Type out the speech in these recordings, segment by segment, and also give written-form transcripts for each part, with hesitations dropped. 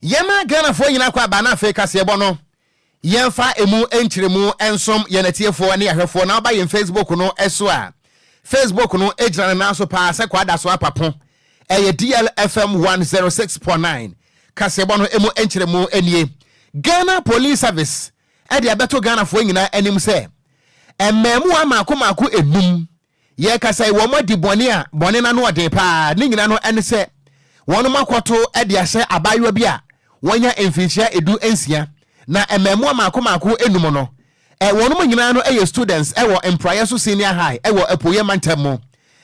Yɛma Ghanafoɔ nyinaa kɔ aba na afei kaseɛbɔ no yɛmfa emu nkyerɛmu nsom yɛn atiefoɔ ne ahwɛfoɔ. Na woba yɛn Facebook no so a, Facebook no gyina ne nan so paa sɛ kwada so apapo. Ɛyɛ DLFM 106.9. Kaseɛbɔ no emu nkyerɛmu nie. Ghana Police Service ɛde abɛto Ghanafoɔ nyinaa anim sɛ mmaamuwa mako mako enum, yɛkasa yi, wɔn adi bɔne a bɔne n'ano ɔden paa. Ne nyinaa no ɛne sɛ wɔn akɔto de ahyɛ abaayewa bi a wɔnya mfinhyia 16. Na mmaamuwa mako mako enum no, wɔn nyinaa no yɛ students ɛwɔ Mpraeɛ so Senior High ɛwɔ Apuoyɛ mantam mu.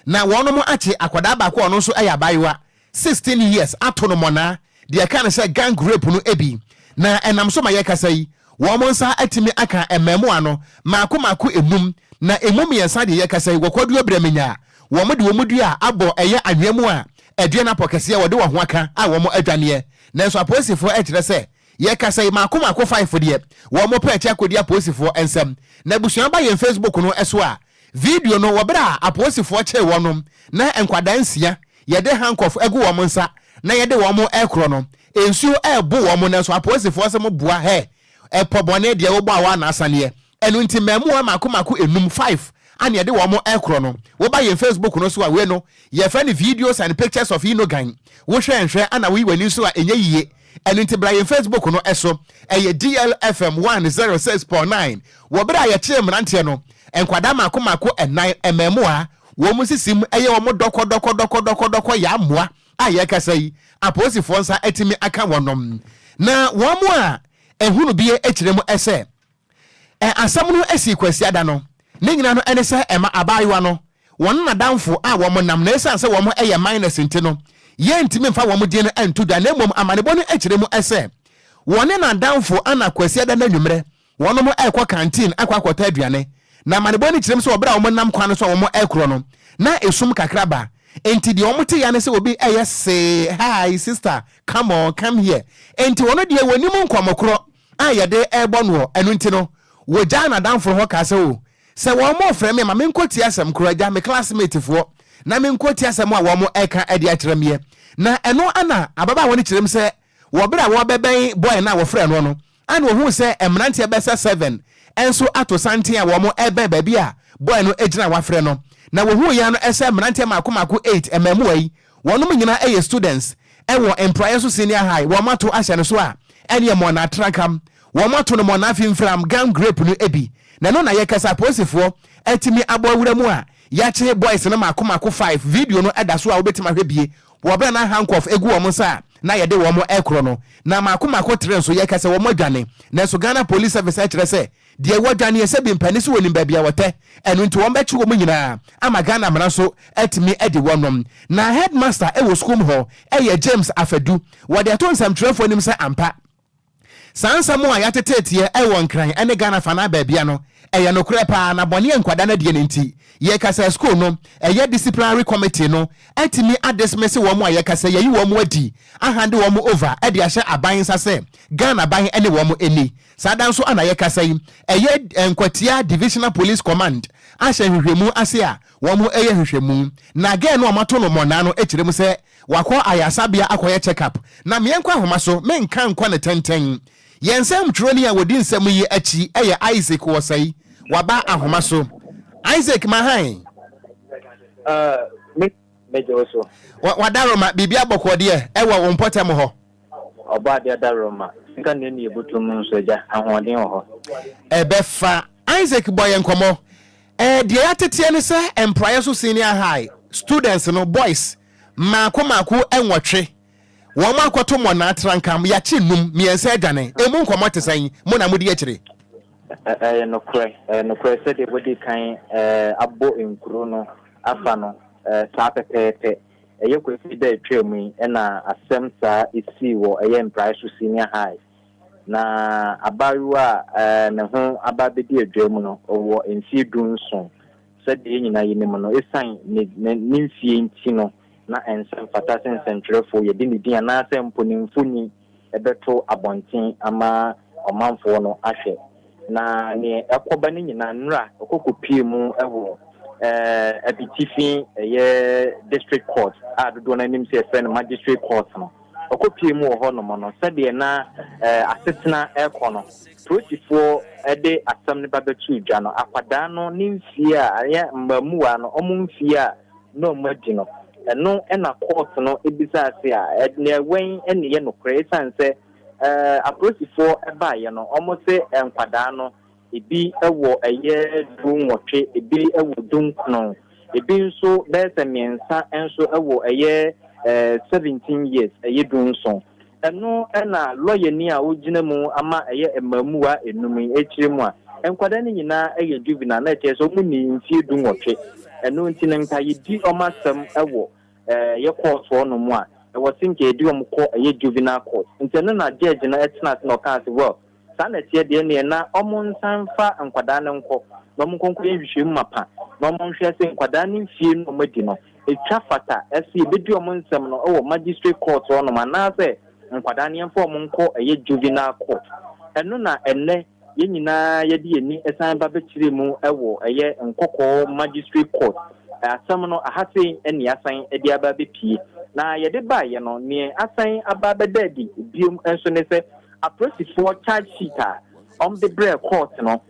Na wɔn akye akwadaa baako a ɔno nso yɛ abaayewa 16 years ato no mɔnaa deɛ ɛka no sɛ gang rape no bi. Na ɛnam so ma yɛkasa yi, wɔn nsa atumi aka mmaamuwa no mako mako enum. Na emu mmiɛnsa deɛ, yɛkasa yi, wɔkɔdua brɛmenya wɔn de wɔn dua abɔ ɛyɛ anwea mu a ɛdua no apɔ kɛseɛ wɔde wɔn ho aka a wɔn adwaneɛ. Nanso apolisifoɔ ɛkyerɛ sɛ yɛkasa yi, mako mako five deɛ, wɔn pɛ akyi akɔdi apolisifoɔ nsɛm. Na abusua ba yɛn Facebook no so a, video no wɔ berɛ a apolisifoɔ kyee wɔn no na nkwadaa nsia yɛde handcuff agu wɔn nsa na yɛde wɔn ɛkorɔ no, nsuo ɛɛbo wɔn. Nanso apolisifoɔ sɛ mo boa hɛ ɛpɔ bɔne deɛ wɔbɔ a wɔn anasaneɛ. Ɛno nti mmamuwa mako mako enum, five, ana yɛde wɔn ɛkorɔ no. Woba yɛn Facebook no so a, wei no yɛfrɛ no videos and pictures of inogan. Wohwɛ nhwɛ ana woyi w'ani so a, ɛnyɛ yie. Ɛno nti bra yɛn Facebook no ɛso, ɛyɛ DLFM 106.9. Wɔ berɛ a yɛkyerɛ mmeranteɛ no, nkwadaa mako mako ɛnan, mmaamuwa, wɔn mu sisim ɛyɛ wɔn dɔkɔ dɔkɔ dɔkɔ dɔkɔ dɔkɔ yɛ amoa a yɛkasa yi, apolisifoɔ nsa atumi aka wɔn. Na wɔn mu a ehunu bi akyerɛ mu ɛsɛ ɛ asɛm no asi Kwasiada no. Ne nyinaa no ɛne sɛ ɛma abaayewa no wɔn nadamfo a wɔn nam na ɛsiane sɛ wɔn yɛ minors nti no, yɛntumi mfa wɔn din no nto dwa. Na mmom amanebɔ no akyerɛ mu ɛsɛ wɔne nadamfo ana Kwasiada no anwummerɛ wɔn ɛrekɔ canteen akɔ akɔtɔ aduane. Na amanebɔ no kyerɛ mu sɛ ɔbrɛ a wɔn nam kwan no so a wɔn ɛrekorɔ no na esum kakra ba nti deɛ wɔn te ya ne sɛ obi ɛyɛ see, "Hi sister, come on, come here." Nti wɔn deɛ wɔnim nkɔmɔkorɔ a yɛde ɛrebɔ noɔ. Ɛno nti no wɔgyaa n'adamfo hɔ kaa sɛ o sɛ wɔn mo frɛ me ma menkɔ tie asɛm korɔ agya me classmate foɔ na menkɔ tie asɛm a wɔn ɛka ɛde akyerɛ meɛ. Na ɛno ana ababaawa no kyerɛ mu sɛ wɔberɛ a wɔbɛbɛn boy no a wɔfrɛ no, ana ohun sɛ mmeranteɛ bɛsɛ seven ɛnso ato santen a wɔn ɛbɛn baabi a boy no gyina wafrɛ no. Na wɔhu ya no ɛsɛ mmeranteɛ mako mako eight, mmaamuwa yi, wɔn nyinaa ɛyɛ students ɛwɔ Mpraeɛ so Senior High. Wɔn ato ahyɛ no so a ɛne mɔna atrankam wɔn ato no mɔna afimfram gang rape no ebi. Na ɛno na yɛkasa apolisifoɔ ɛtumi abɔ awura mu a yɛakye boys no mako mako five. Video no ɛda so a wobɛtumi ahwɛ bie wɔ berɛ na handcuff egu wɔn nsa a na yɛde wɔn ɛkorɔ no. Na mako mako tere nso, yɛkasa wɔn adwane. Nanso Ghana Police Service ɛkyerɛ sɛ deɛ wɔdwane sɛ bi mpani so wɔ nim baabi a wɔtɛ. Ɛno nti wɔn bɛkye wɔn nyinaa ama Ghana mmara nso atumi adi wɔnom. Na headmaster ɛwɔ sukuu mu hɔ ɛyɛ James Afadu. Wɔde ato nsɛmtwerɛfoɔ anim sɛ ampa saa nsɛm a yɛateteeteɛ ɛwɔ Nkran ɛne Ghana fa no baabia no ɛyɛ nokorɛ paa. Na bɔne nkwadaa no adiɛ no nti, yɛkasa school no ɛyɛ disciplinary committee no atumi adismiss wɔn a yɛkasa yɛyi wɔn adi ahand wɔn over ɛde ahyɛ aban nsa sɛ Ghana ban ɛne wɔn ani. Saa da nso ana yɛkasa yi, ɛyɛ Nkwatia Divisional Police Command ahyɛ nhwehwɛmu ase a wɔn ɛyɛ nhwehwɛmu. Na girl no a wɔato no mmɔnaa no kyerɛ mu sɛ wakɔ ayasabea akɔyɛ check up. Na mmiɛnkɔ ahoma so menka nkɔ ne tɛntɛn. Yɛn nsɛm twerɛni a wɔdi nsɛm yi akyi ɛyɛ Isaac Wɔsɛe, waba ahoma so. Isaac Mahan. Megye wo so. Wadaroma, biribi abɔkɔdeɛ ɛwɔ wo mpɔtam hɔ? Ɔbɔ adeɛ daroma nka ne ne yɛbɔtum nso agya ahoɔden wɔ hɔ. Ɛbɛfa Isaac bɔ yɛn nkɔmmɔ. Deɛ yɛateteɛ ne sɛ Mpraeɛ so Senior High students no, boys maako maako 8, wɔn akɔto mmɔnaa trankam, yɛakye num, mmiɛnsa adwane. Emu nkɔmmɔ te sɛn? Mo na modi akyire. Ɛyɛ nokorɛ, ɛyɛ nokorɛ sɛdeɛ wɔdi kan abɔ nkuro no afa no saa pɛpɛɛpɛ. Ɛyɛ Kwasi da atwa mu yi ɛna asɛm saa esii wɔ ɛyɛ Mpraeɛ so Senior High. Na abaayewa a ne ho aba abɛdi adwa mu no ɔwɔ mfie 17. Sɛdeɛ yɛn nyinaa yɛnim no, ɛsiane ne mfie nti no na ɛnsɛ mfata sɛ nsɛntwerɛfoɔ yɛde ne din anaasɛ mpo ne mfoni ɛbɛto abɔnten ama ɔmanfoɔ no ahwɛ. Na neɛ ɛkɔba no nyinaa nnura ɛkɔkɔpie mu ɛwɔ Abitifi ɛyɛ district court a dodoɔ no anim sɛ yɛfrɛ no magistrate court no. Ɔkɔpuee mu wɔ hɔnom no, sɛdeɛ na asetena rekɔ no, polisifoɔ de asɛm no ba bɛtoo dwa no, akwadaa no ne mfeɛ a, ɛyɛ mmaamuwaa no, wɔn mfeɛ a na wɔadi no, ɛno na kɔɔto no bisaa se a, nea wɛn na ɛyɛ nokorɛ, ɛsiane sɛ apolisifoɔ baeɛ no, wɔse nkwadaa no Ebi wɔ ɛyɛ du-nwɔtwe, ebi wɔ du-nkron, ebi nso bɛyɛ sɛ mmiɛnsa nso wɔ ɛyɛ 17 years, ɛyɛ du-nson. Ɛno na lɔyani a ɔgyina mu ama ɛyɛ mmaamuwa nnum yi kyerɛ mu a, nkwadaa no nyinaa yɛ juvenile, na ɛkyerɛ sɛ wɔnnii mfeɛ du-nwɔtwe. Ɛno nti no nka yɛdi wɔn asɛm wɔ ɛyɛ court hɔ nom a, ɛwɔ se nka yɛde wɔn kɔ ɛyɛ juvenile court. Nti ɛno na judge no tena ase na ɔkaa sɛ well, Saa na ɛteɛ deɛ neɛ na ɔmo nsan mfa nkwadaa no nkɔ na ɔmo nkɔ nkɔyɛ nhwehwɛmu mapa na ɔmo nhwɛ sɛ nkwadaa no mfie no ɔmo adi no ɛtwa fata ɛsɛ yɛbɛdi ɔmo nsɛm no wɔ magistrate court hɔ nom anaasɛ nkwadaa no yɛmfa ɔmo nkɔ ɛyɛ juvenile court. Ɛno na ɛnɛ yɛn nyinaa yɛde yɛn ani san ba bɛkyerɛ mu wɔ ɛyɛ Nkɔkɔɔ magistrate court asɛm no aha sei ɛne asan de aba abɛpie na yɛde baeɛ no neɛ asan aba abɛda adi biom nso ne sɛ Apolisifoɔ charge sheet a wɔde brɛɛ court no,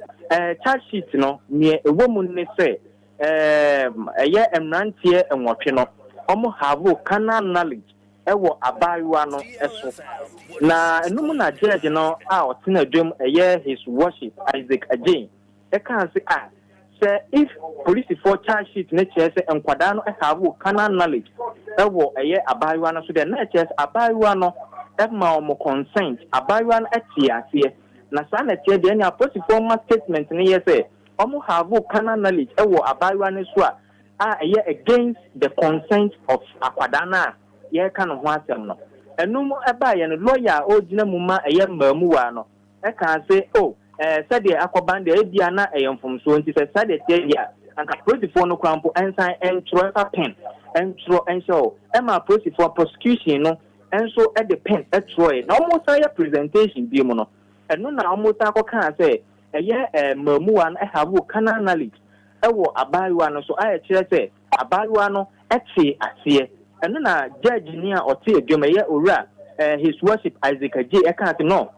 charge sheet no neɛ ɛwɔ mu ne sɛ ɛyɛ mmeranteɛ nwɔtwe no wɔn have carnal knowledge wɔ abaayewa no so. Na ɛno mu na judge no a ɔtena dwam ɛyɛ His Worship Isaac Adjei Ɛkaa se ah sɛ if polisifoɔ charge sheet no kyerɛ sɛ nkwadaa no have carnal knowledge wɔ ɛyɛ abaayewa no so deɛ na ɛkyerɛ sɛ abaayewa no ma wɔn consent, abaayewa no tee aseɛ. Na saa na ɛteɛ deɛ ɛnneɛ apolisifoɔ ma statement no yɛ sɛ wɔn have carnal knowledge wɔ abaayewa no so a a ɛyɛ against the consent of akwadaa no a yɛreka ne ho asɛm no. Ɛno mu ɛbaeɛ no lawyer a ɔregyina mu ma ɛyɛ mmaamuwaa no kaa se, Oh, ɛɛ, sɛdeɛ akɔba no deɛ, ebia na ɛyɛ mfomsoɔ, nti sɛ saa deɛ ɛteɛ deɛ a, anka apolisifoɔ no koraa mpo nsan ntwerɛ mfa pen ntwerɛ nhyɛ hɔ. Ɛma apolisifoɔ, prosecution no nso de pen twerɛeɛ. Na wɔsan yɛ presentation bio no, ɛno na wɔsan kɔkaa sɛ ɛyɛ ɛɛ mmaamuwa no have carnal knowledge wɔ abaayewa no so a ɛkyerɛ sɛ Abaayewa no tee aseɛ. Ɛno na judge ni a ɔte adwam, ɛyɛ Owura His Worship Isaac Adjei kaa sɛ no,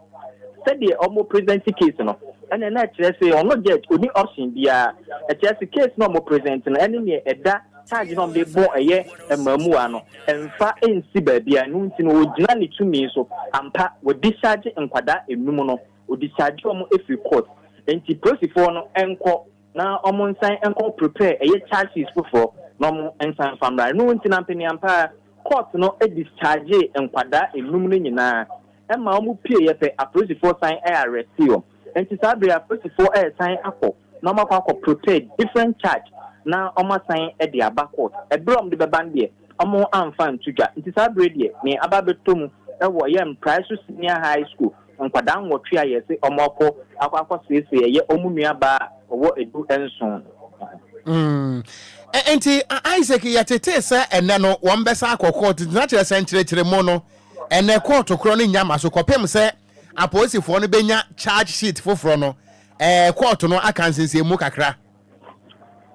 sɛdeɛ wɔn present case no, ɛna na ɛkyerɛ sɛ ɔno judge ɔnni option biara. Ɛkyerɛ sɛ case no a wɔn present no ɛne neɛ ɛda charge no a wɔde bɔ ɛyɛ mmaamuwa no ɛmfa nsi baabiara. Ɛno nti no ɔgyina ne tumi so ampa wɔ discharge nkwadaa nnum no, ɔdischarge wɔn firi court. Nti polisifoɔ no nkɔ na ɔmo nsan nkɔ prepare ɛyɛ charge sheet foforɔ na ɔmo nsan nfa mmra. Ɛno nti na mpeniampa ara court no dischargee nkwadaa nnum no nyinaa ɛma ɔmo pieeɛ pɛ apolisifoɔ san arrestee wɔn. Nti saa bere yi apolisifoɔ ɛresan akɔ na ɔmo akɔ akɔ prepare different charge na ɔmo asan de aba court. Ɛberɛ a ɔmo de bɛba no deɛ ɔmo amfa anto dwa. Nti saa bere deɛ nea aba abɛtɔ mu ɛwɔ ɛyɛ Mpraeso Senior High School Nkwadaa nwɔtwe a yɛse ɔmo akɔ akɔ akɔ seesei ɛyɛ ɔmo nua baa a ɔwɔ 17 no ho. Mm. Enti Isaac yɛtetee sɛ ɛnɛ no wɔn bɛsa akɔ kɔɔto nti na kyerɛ sɛ nkyerɛkyerɛmu no ɛnɛ kɔɔto korɔ no nnya ma so kɔpem sɛ apolisifoɔ no bɛnya charge sheet foforɔ no ɛɛ kɔɔto no aka nsensɛnmu kakra.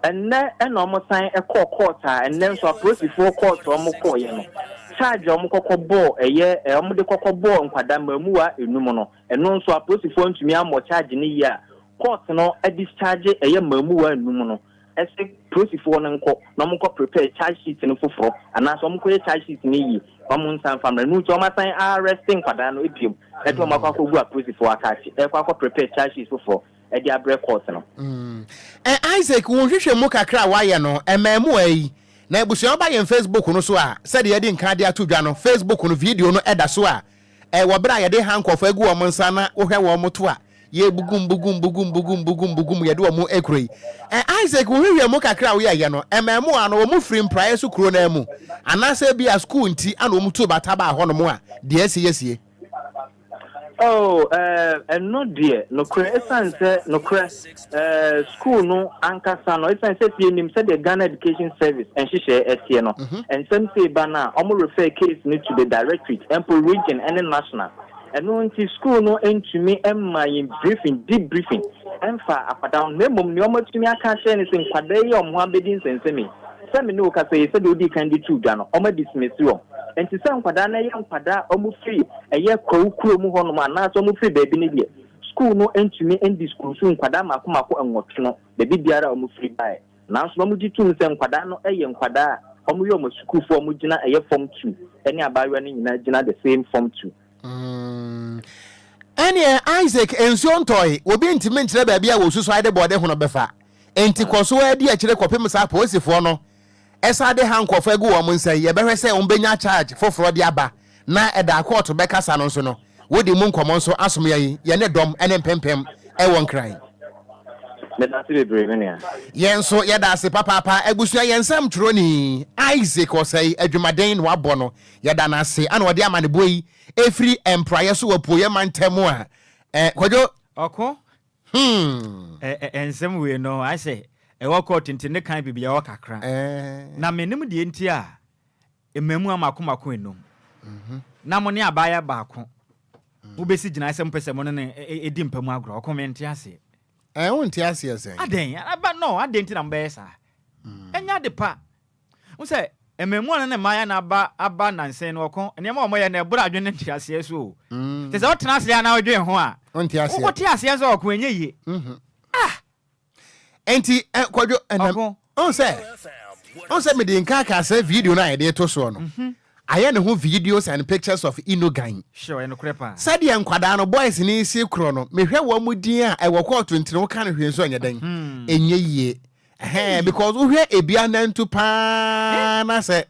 Ɛnnɛ na wɔn san kɔɔ court a ɛnnɛ nso apolisifoɔ court a wɔn kɔɔyɛ no charge a wɔn kɔkɔ bɔɔ ɛyɛ wɔn de kɔkɔ bɔɔ nkwadaa mmaamuwa enum no ɛno nso apolisifoɔ antumi ammɔ charge no yie a court no discharge ɛyɛ mmaamuwa enum no ɛsɛ polisifoɔ no nkɔ na wɔn nkɔ prepare charge sheet no foforɔ anaasɛ wɔn nkɔyɛ charge sheet no yie na wɔn nsan fa mmra ɛno nti wɔn asan arrest nkwadaa no biom ɛde wɔn akɔ akɔgu apolisifoɔ akakye ɛkɔ akɔ prepare charge sheet foforɔ. de abrɛ court no. Mm. Eh, Isaac, wo nhwehwɛmu kakra a woayɛ no, mmaamua yi, na abusua woba yɛn Facebook no so a, sɛdeɛ yɛadi nkan de ato dwa no, Facebook no video no da so a, eh, wɔ berɛ a yɛde handcuff agu wɔn nsa na wohwɛ wɔn to a, yɛbugum bugum bugum bugum bugum bugum yɛde wɔn akuro yi. Eh, Isaac, wo nhwehwɛmu kakra a woyɛeɛ no, mmaamua no, wɔn firi mpraeɛ so kuro no ara mu, anaasɛ bi a sukuu nti ana wɔn tu bata baa hɔnom a, deɛ asi asie? Oh, eh, ɛno deɛ, nokorɛ, ɛsiane sɛ, nokorɛ, eh, school no ankasa no, ɛsiane sɛ yɛnim sɛdeɛ Ghana Education Service nhyehyɛɛ ɛteɛ no, nsɛm sei ba no a, wɔn refer case no to the directorate, mpo region ne national. Ɛno nti, school no ntumi mma yɛn briefing, deep briefing, ɛmfa akwadaa ho, na mmom nea wɔatumi aka akyerɛ ne sɛ nkwadaa yi a wɔn ho abɛdi nsɛnsɛm yi, sɛ me ne wo kasa yi, sɛdeɛ wodii kan de too dwa no, wɔadismiss wɔn. Nti sɛ nkwadaa no yɛ nkwadaa a wɔfiri ɛyɛ Kwawu kuro mu hɔnom anaasɛ wɔfiri baabi no deɛ, sukuu no ntumi ndisclose nkwadaa mmaako mmaako nwɔtwe no baabi biara a wɔfiri baeɛ. Nanso na wɔgye tom sɛ nkwadaa no yɛ nkwadaa a wɔyɛ wɔn asukuufoɔ a wɔgyina ɛyɛ form two ne abaayewa no nyinaa gyina the same form two. Ɛneɛ Isaac, nsuo ntɔe, obi ntumi nkyerɛ baabi a wɔsusuae de bɔɔde hono bɛfa. Enti kɔ so ara di akyire kɔpem sɛ apolisifoɔ no san de hankɔf agu wɔn nsa yi, yɛbɛhwɛ sɛ wɔbɛnya charge foforɔ de aba na ɛda a kɔɔto bɛkasa no nso no, wodi mu nkɔmmɔ nso asom yɛn, yɛne dɔm ne mpempem wɔ Nkran. Meda ase bebree me nua. Yɛn nso yɛda ase papaapa abusua yɛn nsɛm twerɛni Isaac Osei adwumaden na wabɔ no yɛda no ase ana ɔde amaneboɔ yi ɛfiri mpraeɛ so wɔ apueɛ mantam a eh, Kwadwo. Ɔko Hmm. Ɛ ɛ nsɛm wei no ayɛ sɛ ɛwɔ kɔɔto nti ne kan biribi ɛwɔ kakra. Na mennim deɛ nti a mmaamua mako mako enum na mo ne abaayewa baako mobɛsi gyinaeɛ sɛ mopɛ sɛ mo ne no di mpa mu agorɔ. Ɔko mente aseɛ. Ɛ wonte aseɛ sɛn? Adɛn? Aba no adɛn nti na mobɛyɛ saa? Ɛnyɛ ade pa. Wohu sɛ mmaamua no ne mmayewa no aba aba nnansa yi no, wɔko, nneɛma a wɔyɛ no, ɛboro adwene ne nteaseɛ so o. Kyerɛ sɛ wotena ase a na wodwen ho a, Wonte aseɛ. wote aseɛ nso ɔko ɛnyɛ yie. Ah! Enti, ɛ, Kwadwo, ɛnam, Ɔko. ɔhu sɛ, ɔhu sɛ mede nka aka sɛ video no a yɛde to soɔ no, ayɛ ne ho videos and pictures of Inogan. Sure, ɛyɛ nokorɛ paa. Sɛdeɛ nkwadaa no, boys no si korɔ no, mehwɛ wɔn din a ɛwɔ kɔɔto nti no, woka no hwee nso ɛnyɛ dɛn? Ɛnyɛ yie. Ɛhɛn, because wohwɛ ebi anantu paa na sɛ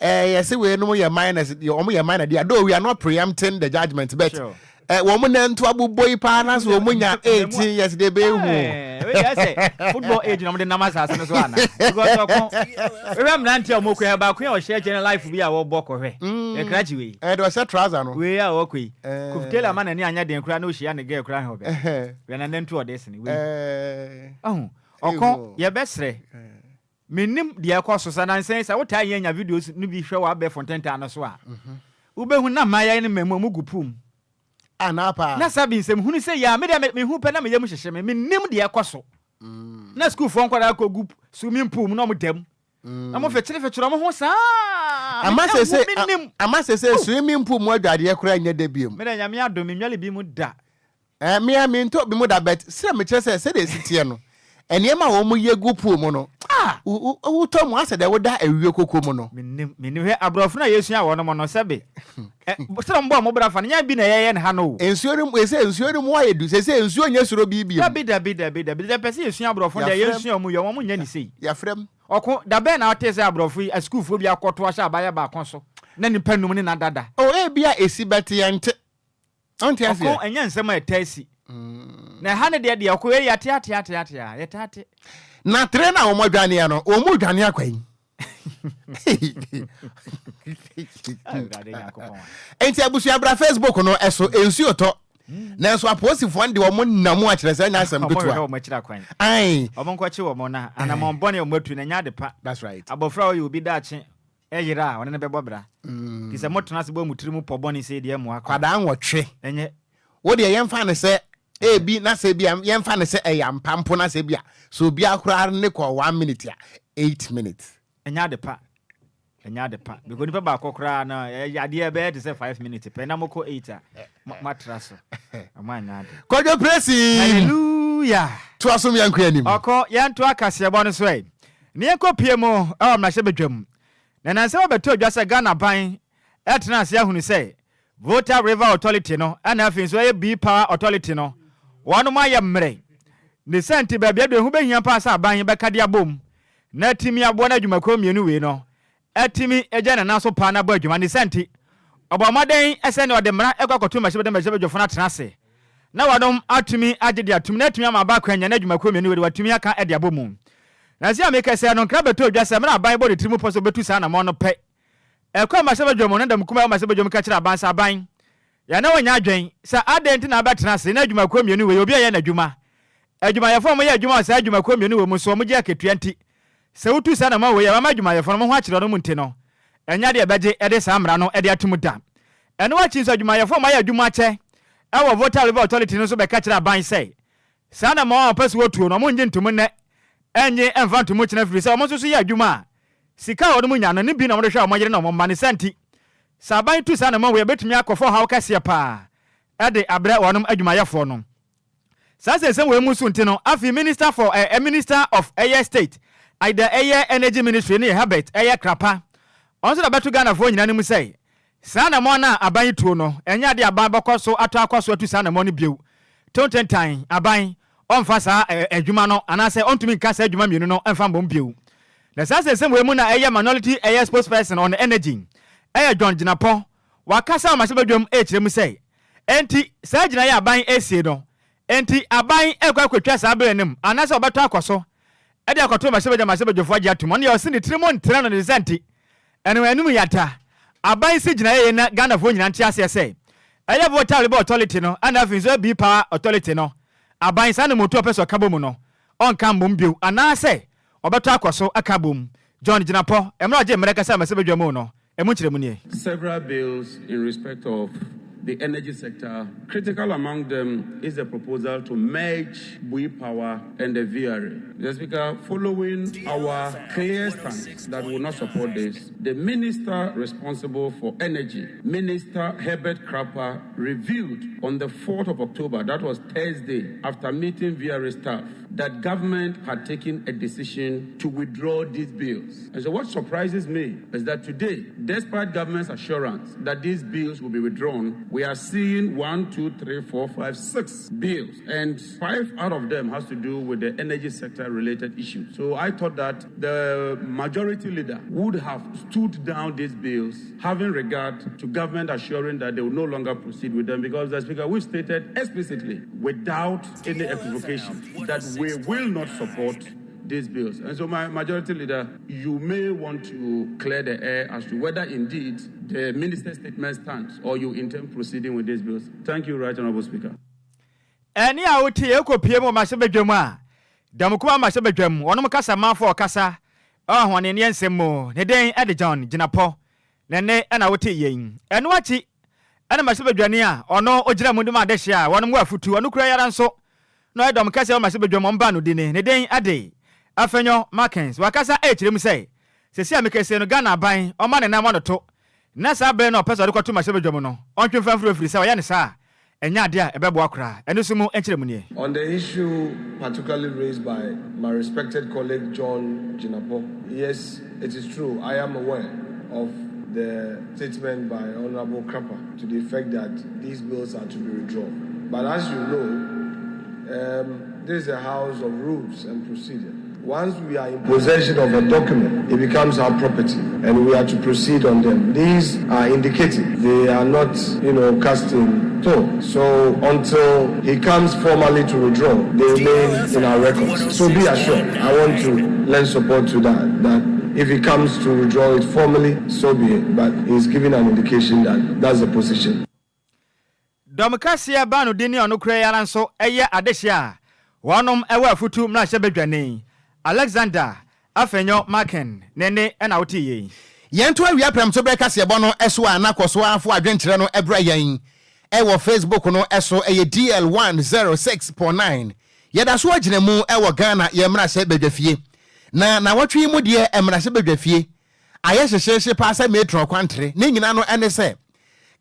ɛɛ yɛse wei nom yɛ minus, wɔn yɛ minor deɛ, though we are not preempting the judgment, but Sure. eh, wɔn nantu abobɔ yi paa na sɛ wɔn nya 18 years de bɛyɛ hu. Eh, wei deɛ sɛ football age na wɔde nam asase no so ana? Because ɔko, wohwɛ mmeranteɛ a wɔkɔ yi, baako a ɔhyɛ kyɛ ne life bi a wɔbɔ kɔhwɛ, yɛ krakye wei. Ɛɛ deɛ ɔhyɛ trouser no. Wei a ɔkɔ yi, Eh. Kofi Taylor ma n'ani anyɛ den koraa na ɔhyia ne girl koraa hwɛ ɔbɛ. Ɛhɛn. Hwɛ n'anantu ɔde sene wei. Eh. Ɔho, Ɔko, yɛbɛsrɛ. Mennim deɛ ɛkɔ so. Sɛ nansa yi sɛ wotaa yɛ nya videos no bi hwɛ wɔ abɛɛfo ntentan no so a, wobɛhu na mmayewa ne mmaamua wɔgu pool mu. Anaa paa. Na sabi nsɛm hunu sɛ yi a, me deɛ mehu pɛ na me yam hyehye me. Mennim deɛ ɛkɔ so. Na sukuufoɔ nkwadaa kɔgu swimming pool mu na wɔda mu. Na wɔfekyerefekyere wɔn ho saa. Ama sese, Mennim. ama sese swimming pool mu adwadeɛ koraa nyɛ dɛ biom. Me deɛ Nyame adom, mennwale bi mu da. Eh, me a mentɔ bi mu da but sɛ mekyerɛ sɛ sɛdeɛ ɛsi teɛ no, nneɛma a wɔn yɛ gu pool mu no, Ah! wo wo wotɔ mu asɛ deɛ woda awio koko mu no. Mennim, mennim. Hwɛ, aborɔfo no a yɛsua wɔn no, sɛbe, ɛ, sɛdeɛ wɔbɔ wɔn bra fa no, nyɛ bi na yɛyɛ no ha no o. Nsuo no mu, sɛ nsuo no mu ayɛ du, sɛsɛ nsuo nyɛ soro bi bio. Dabi, dabi, dabi, dabi, deɛ pɛ sɛ yɛsua aborɔfo no deɛ, Yɛafrɛ m. yɛnsua wɔn yie, wɔn nyɛ no sei. Yɛafrɛ m. Ɔko, da bɛn na wotee sɛ aborɔfo yi, asukuufoɔ bi akɔto ahyɛ abaayewa baako so, na nnipa nnum ne no adada? Oh, ebia ɛsi but yɛnte. Ɔnte aseɛ. Ɔko ɛnyɛ nsɛm a ɛtaa si. Na ɛha no deɛ deɛ ɔko yɛ yɛate ate ate ate a yɛtaa te. Na tere no a wɔn adwaneɛ no wɔn mu dwane akwa yi. Nti abusua bra Facebook no ɛso nsuo tɔ. Nanso apolisifoɔ no de wɔn nam mu akyerɛ sɛ ɛnyɛ asɛm ketewa. Wɔn hwehwɛ wɔn akyiri akwan. Ae. Wɔn nkɔkye wɔn na anamɔn bɔne a wɔn atu no ɛnyɛ ade pa. That's right. Abɔfra a ɔyɛ obi daakye Ɛyera a, ɔne no bɛbɔ bra. Nti sɛ motena ase bɔ mo tiri mu pɔ bɔne sei deɛ ɛmmoa koraa. Kwadaa nwɔtwe. Ɛnyɛ. Wo deɛ yɛmfa no sɛ ebi na sɛ ebi a yɛmfa no sɛ ɛyɛ ampa mpo na sɛ ebi a sɛ obiara koraa ne kɔ one minute a eight minutes. Ɛnyɛ ade pa. Ɛnyɛ ade pa. Because nipa baako koraa no ɛyɛ adeɛ ɛbɛyɛ te sɛ 5 minutes pɛ na mokɔ eight a moatra so. Ɔmo anyɛ ade. Kwadwo Presi! Hallelujah! Toa so yɛnkɔ anim. Ɔko, yɛntoa kaseɛbɔ no so ɛ. Ne yɛnkɔ pie mu wɔ mmarahyɛbadwam. Na nnansa yi wɔbɛtoo dwa sɛ Ghana aban retena ase ahunu sɛ Volta River Authority no ɛna afei nso ɛyɛ Bee Power Authority no wɔnom ayɛ mmerɛ. Ne saa nti baabi aduru ɛho bɛhia paa sɛ aban bɛka de abom na atumi aboa no adwumakuo mmienu wei no atumi agya ne nan so paa na abɔ adwuma. Ne saa nti, ɔbɔɔ mmɔden sɛ nea ɔde mmara kɔ akɔto mmarahyɛbadwam mmarahyɛbadwafo no atena ase na wɔnom atumi agye de atom na atumi ama aba akwannya na adwumakuo mmienu wei de wɔatumi aka de abɔ mu. Na sei a mekasa yi no, nkra bɛtɔɔ dwa sɛ mmerɛ aban bɔ ne tiri mu pɔ sɛ ɔbɛtu saa anammɔn no pɛ, ɛkɔɔ mmarahyɛbadwam no dɔm kumaa wɔ mmarahyɛbadwam ka kyerɛɛ aban sɛ aban yɛne wo nyɛ adwen sɛ adɛn nti na abɛtena ase na adwumakuo mmienu wei obi ɛyɛ n'adwuma. Adwumayɛfoɔ a wɔyɛ adwuma wɔ saa adwumakuo mmienu wei mu nso wɔgye akatua nti Sɛ wotu saa anammɔn wei a ɛbɛma adwumayɛfo no wɔn ho akyere wɔn nti no, ɛnyɛ ade a ɛbɛgye de saa mmara no de atom da. Ɛno akyi nso, adwumayɛfo a wɔayɛ adwuma akyɛ wɔ Volta River Authority no nso bɛka kyerɛɛ aban sɛ saa anammɔn a wɔpɛ sɛ wɔtuo no, wɔnnye ntom nnɛ, ɛnnye mfa ntom kyena ɛfiri sɛ wɔn nso so yɛ adwuma a sika a wɔn nya no, ne bi na wɔde hwɛ wɔn yere ne wɔn mma. Ne saa nti, Sɛ aban tu saa anammɔn wei a, ɛbɛtumi akɔfa ɔhaw kɛseɛ paa de abrɛ wɔnom adwumayɛfoɔ no. Saa nsɛnsɛm wei mu so nti no, afei Minister for eh, Minister of ɛyɛ State, either ɛyɛ Energy Ministry no yɛ Herbert ɛyɛ Krapa. Ɔno nso na bɛto Ghanafoɔ nyinaa no mu sɛ, saa anammɔn no a aban yi tuo no, ɛnyɛ adeɛ a aban bɛkɔ so atɔ akɔ so atu saa anammɔn no bio. Tontentan, aban, ɔmfa saa eh, adwuma no anaasɛ ɔntumi nka saa adwuma mmienu no mfa mbom bio. Na saa nsɛnsɛm wei mu na ɛyɛ Minority ɛyɛ spokesperson on Energy ɛyɛ John Jinapor, wakasa wɔ mmarahyɛbadwam ɛrekyerɛ mu sɛ, Enti, saa gyinae a aban resie no nti, aban rekɔ akotwa saa bere no mu anaasɛ wɔbɛtɔ akɔ so de akɔto mmarahyɛbadwa mmarahyɛbadwafo agye atom. Ɔno deɛ ɔse ne tirim ntra no ne nsa nti, ɛno anim yata. Aban si gyinae yei na Ghanafoɔ nyinaa nte aseɛ sɛ ɛyɛ Volta River Authority no ɛna afei nso Abii Power Authority no aban saa na motu a ɔpɛ sɛ ɔka bɔ mu no ɔnka mmom bio anaasɛ ɔbɛtɔ akɔ so aka abom. John Jinapor, mmerɛ a ɔgyee mmerɛ kasa mmarahyɛbadwa mu no, ɛmu nkyerɛmu nie. Several bills in respect of the energy sector. Critical among them is the proposal to merge Bui Power and the VRA. Mr. Speaker, following our clear stance that will not support this, the minister responsible for energy, Minister Herbert Krapa, revealed on the 4th of October, that was Thursday, after meeting VRA staff, that government had taken a decision to withdraw these bills. And so what surprises me is that today, despite government's assurance that these bills will be withdrawn, we are seeing one, two, three, four, five, six bills. And five out of them has to do with the energy sector related issues. So I thought that the majority leader would have stood down these bills, having regard to government assuring that they will no longer proceed with them because, the Speaker, we've stated explicitly, without any equivocation, that we will not support these bills. And so, my majority leader, you may want to clear the air as to whether indeed the minister's statement stands or you intend proceeding with these bills. Thank you, Right Honorable Speaker. Ɛnne a wote yɛ kɔpue mu wɔ mmarahyɛbadwam a dɔm kumaa mmarahyɛbadwam wɔnom kasa manfoɔ a ɔkasa wɔ ahoɔdenneɛ nsɛm mu ne din de John Jinapor ne nne na wote yei. Ɛno akyi na mmarahyɛbadwani a ɔno ɔgyina mu de ma adehyeɛ a wɔnom wɔ afutu ɔno kura yi ara nso na ɔyɛ dɔm kɛseɛ wɔ mmarahyɛbadwam wɔn baanodini ne din de Afenyo Markins wakasa ɛrekyerɛ mu sɛ sɛsi a mekɛsie no Ghana aban ɔma ne nan ano to na saa bere no a ɔpɛ sɛ ɔde kɔto mmarahyɛbadwam no ɔntwe mfa mfiri ɛfiri sɛ ɔyɛ no saa a ɛnyɛ adeɛ a ɛbɛboa koraa. Ɛno nso mu nkyerɛmu nie. On the issue particularly raised by my respected colleague John Jinapor, yes, it is true, I am aware of the statement by Honorable Krapa to the effect that these bills are to be withdrawn. But as you know, this is a house of rules and procedure. Once we are in possession of a document, it becomes our property and we are to proceed on them. These are indicative. They are not cast in stone. So until he comes formally to withdraw, they remain in our records. So be assured, I want to lend support to that, that if he comes to withdraw it formally, so be it. But he's giving an indication that that's the position. Dɔm kɛseɛ baa no din ne ɔno kura yi ara nso ɛyɛ adehyeɛ a wɔnom ɛwɔ afutu mmarahyɛbadwani Alexander Afenyo Markin ne ne ɛna wote yei. Yɛnto awia prɛmto berɛ kaseɛbɔ no so a na kɔ so afo adwenkyerɛ no ɛbrɛ yɛn ɛwɔ Facebook no ɛso, ɛyɛ DL 106.9. Yɛda so agyina mu ɛwɔ Ghana yɛn mmarahyɛ badwafie na nawɔtwe yi mu deɛ mmarahyɛ badwafie ayɛ hyehyehye paa sɛ metro kwantere ne nyinaa no ɛne sɛ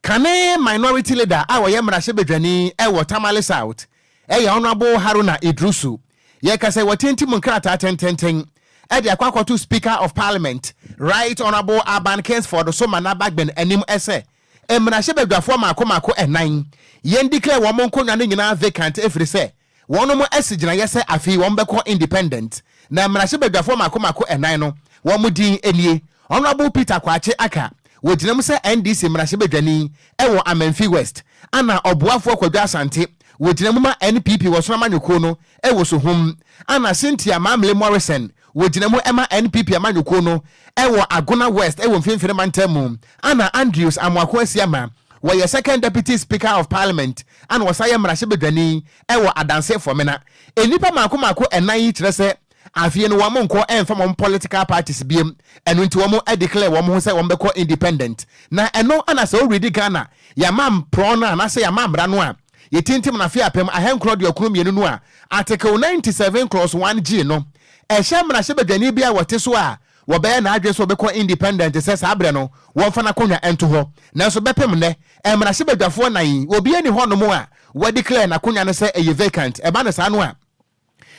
kane minority leader a wɔyɛ mmarahyɛ badwani ɛwɔ Tamale South, ɛyɛ Honorable Haruna Idrusu, yɛka sɛ wɔtintim nkrataa tententen ɛde akɔ akɔto Speaker of Parliament, Right Honorable Alban Kingsford Sumana Bagbin anim ɛsɛ mmarahyɛ badwafoɔ maako maako ɛnan yɛn declare wɔn nkonnwa no nyinaa vacant ɛfiri sɛ wɔn asi gyinaeɛ sɛ afei wɔn bɛkɔ independent. Na mmarahyɛ badwafoɔ maako maako ɛnan no wɔn din nie: Honorable Peter Kwakye Aka, wɔgyina mu sɛ NDC mmarahyɛ badwani ɛwɔ Amenfi West, ana Ɔboafoɔ Kwadwo Asante, wɔgyina mu ma NPP wɔ Sono amanyɔkuo no ɛwɔ Sohum, ana Cynthia Mamle Morrison, wɔgyina mu ɛma NPP amanyɔkuo no ɛwɔ Agona West ɛwɔ Mfimfini mantam mu, ana Andrews Amoako Asiama, wɔyɛ second deputy speaker of parliament ana wɔsa yɛ mmarahyɛ badwani ɛwɔ Adanse Fomena. Nnipa maako maako ɛnan yi kyerɛ sɛ afei no wɔn nkɔ ɛnfa wɔn political parties biem, ɛno nti wɔn declare wɔn ho sɛ wɔn bɛkɔ independent. Na ɛno ana sɛ ɔredi Ghana yɛama mporɔ no anaasɛ yɛama mmara no a yɛtintim na afe 1992 no a, Article 97 clause 1 G no ɛhyɛ mmarahyɛ badwani bi a wɔte so a wɔbɛyɛ n'adwene sɛ wɔbɛkɔ independent sɛ saa berɛ no wɔmfa n'akonnwa nto hɔ. Nanso bɛpem nnɛ, mmarahyɛbadwafoɔ nan, obiara nni hɔnom a wɔadeclare n'akonnwa no sɛ ɛyɛ vacant. Ɛba no saa no a,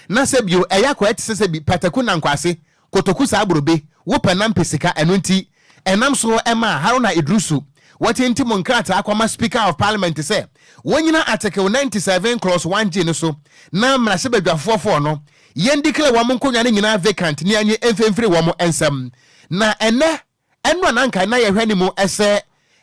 Na sɛ bio, ɛyɛ akoa te sɛ sɛ bi pataku na nkwase, kotoku saa borobe, wo pɛ nam pɛ sika, ɛno nti, ɛnam so maa Haruna Iddrisu wɔtintim nkrataa kɔma Speaker of Parliament sɛ wɔnyina Article 97 clause 1G no so na mmarahyɛbadwafoɔ fɔɔ no yɛn declare wɔn nkonwa no nyinaa vacant ne anye mfimfiri wɔn nsam. Na ɛnɛ Ɛno a na anka na yɛhwɛ ne mu sɛ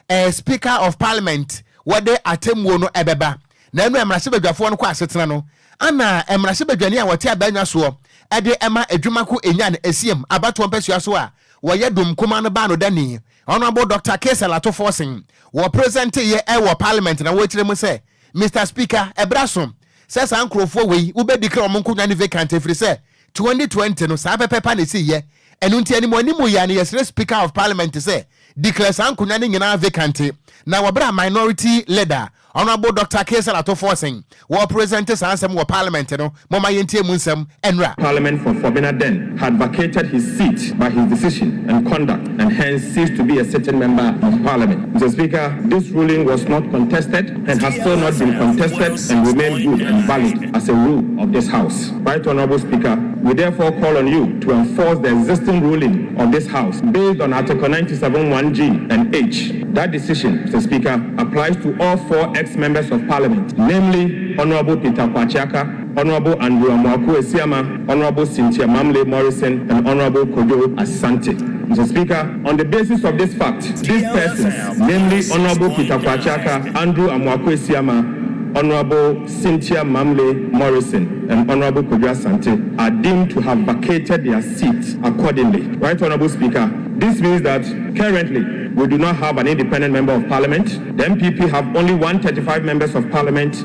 eh, Speaker of Parliament wɔde atemmuo no ɛbɛba. Na ɛno a mmarahyɛbadwafoɔ no kɔ asetena no, ana mmarahyɛbadwani a wɔte abannwa soɔ de ɛma Adwumako Enyan Esiam abatoɔ mpasua so a wɔyɛ Dom Kumaa no baanodani, Honourable Doctor Cassiel Ato Forson, wɔ presenteeɛ ɛwɔ Parliament na wɔkyerɛ mu sɛ, Mister Speaker, ɛberɛ aso sɛ saa nkorɔfoɔ wei wobɛdeclare wɔn nkonnwa no vacant ɛfiri sɛ 2020 no saa pɛpɛɛpɛ na ɛsiiɛ. Ɛno nti animuanimu yi ara no yɛsrɛ Speaker of Parliament sɛ declare saa nkonwa no nyinaa vacant na wɔ berɛ a Minority Leader Honourable Doctor Cassiel Ato Forson wɔ present saa nsɛm wɔ Parliament no momma yɛntie mu nsɛm nnra. Parliament for Fobina then had vacated his seat by his decision and conduct and hence ceased to be a sitting member of Parliament. Mr Speaker, this ruling was not contested and has still not been contested and remained good and valid as a rule of this House. Right Honourable Speaker, we therefore call on you to enforce the existing ruling of this House based on Article 97 1G and H. That decision, Mr. Speaker, applies to all four ex-members of Parliament, namely Honourable Peter Kwakye Ackah, Honourable Andrew Amoako Asiamah, Honourable Cynthia Mamle Morrison, and Honourable Kojo Asante. Mr. Speaker, on the basis of this fact, these persons, namely Honourable Peter Kwakye Ackah, Andrew Amoako Asiamah, Honorable Cynthia Mamle Morrison and Honorable Kojo Asante are deemed to have vacated their seats accordingly. Right Honorable Speaker, this means that currently we do not have an independent member of parliament. The NPP have only 135 members of parliament,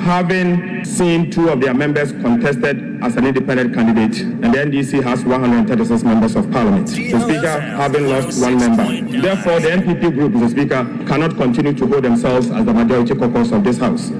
having seen two of their members contested as an independent candidate, and the NDC has 136 members of parliament. The Speaker, having lost one member. Therefore, the NPP group, Mr. Speaker, cannot continue to hold themselves as the majority caucus of this House.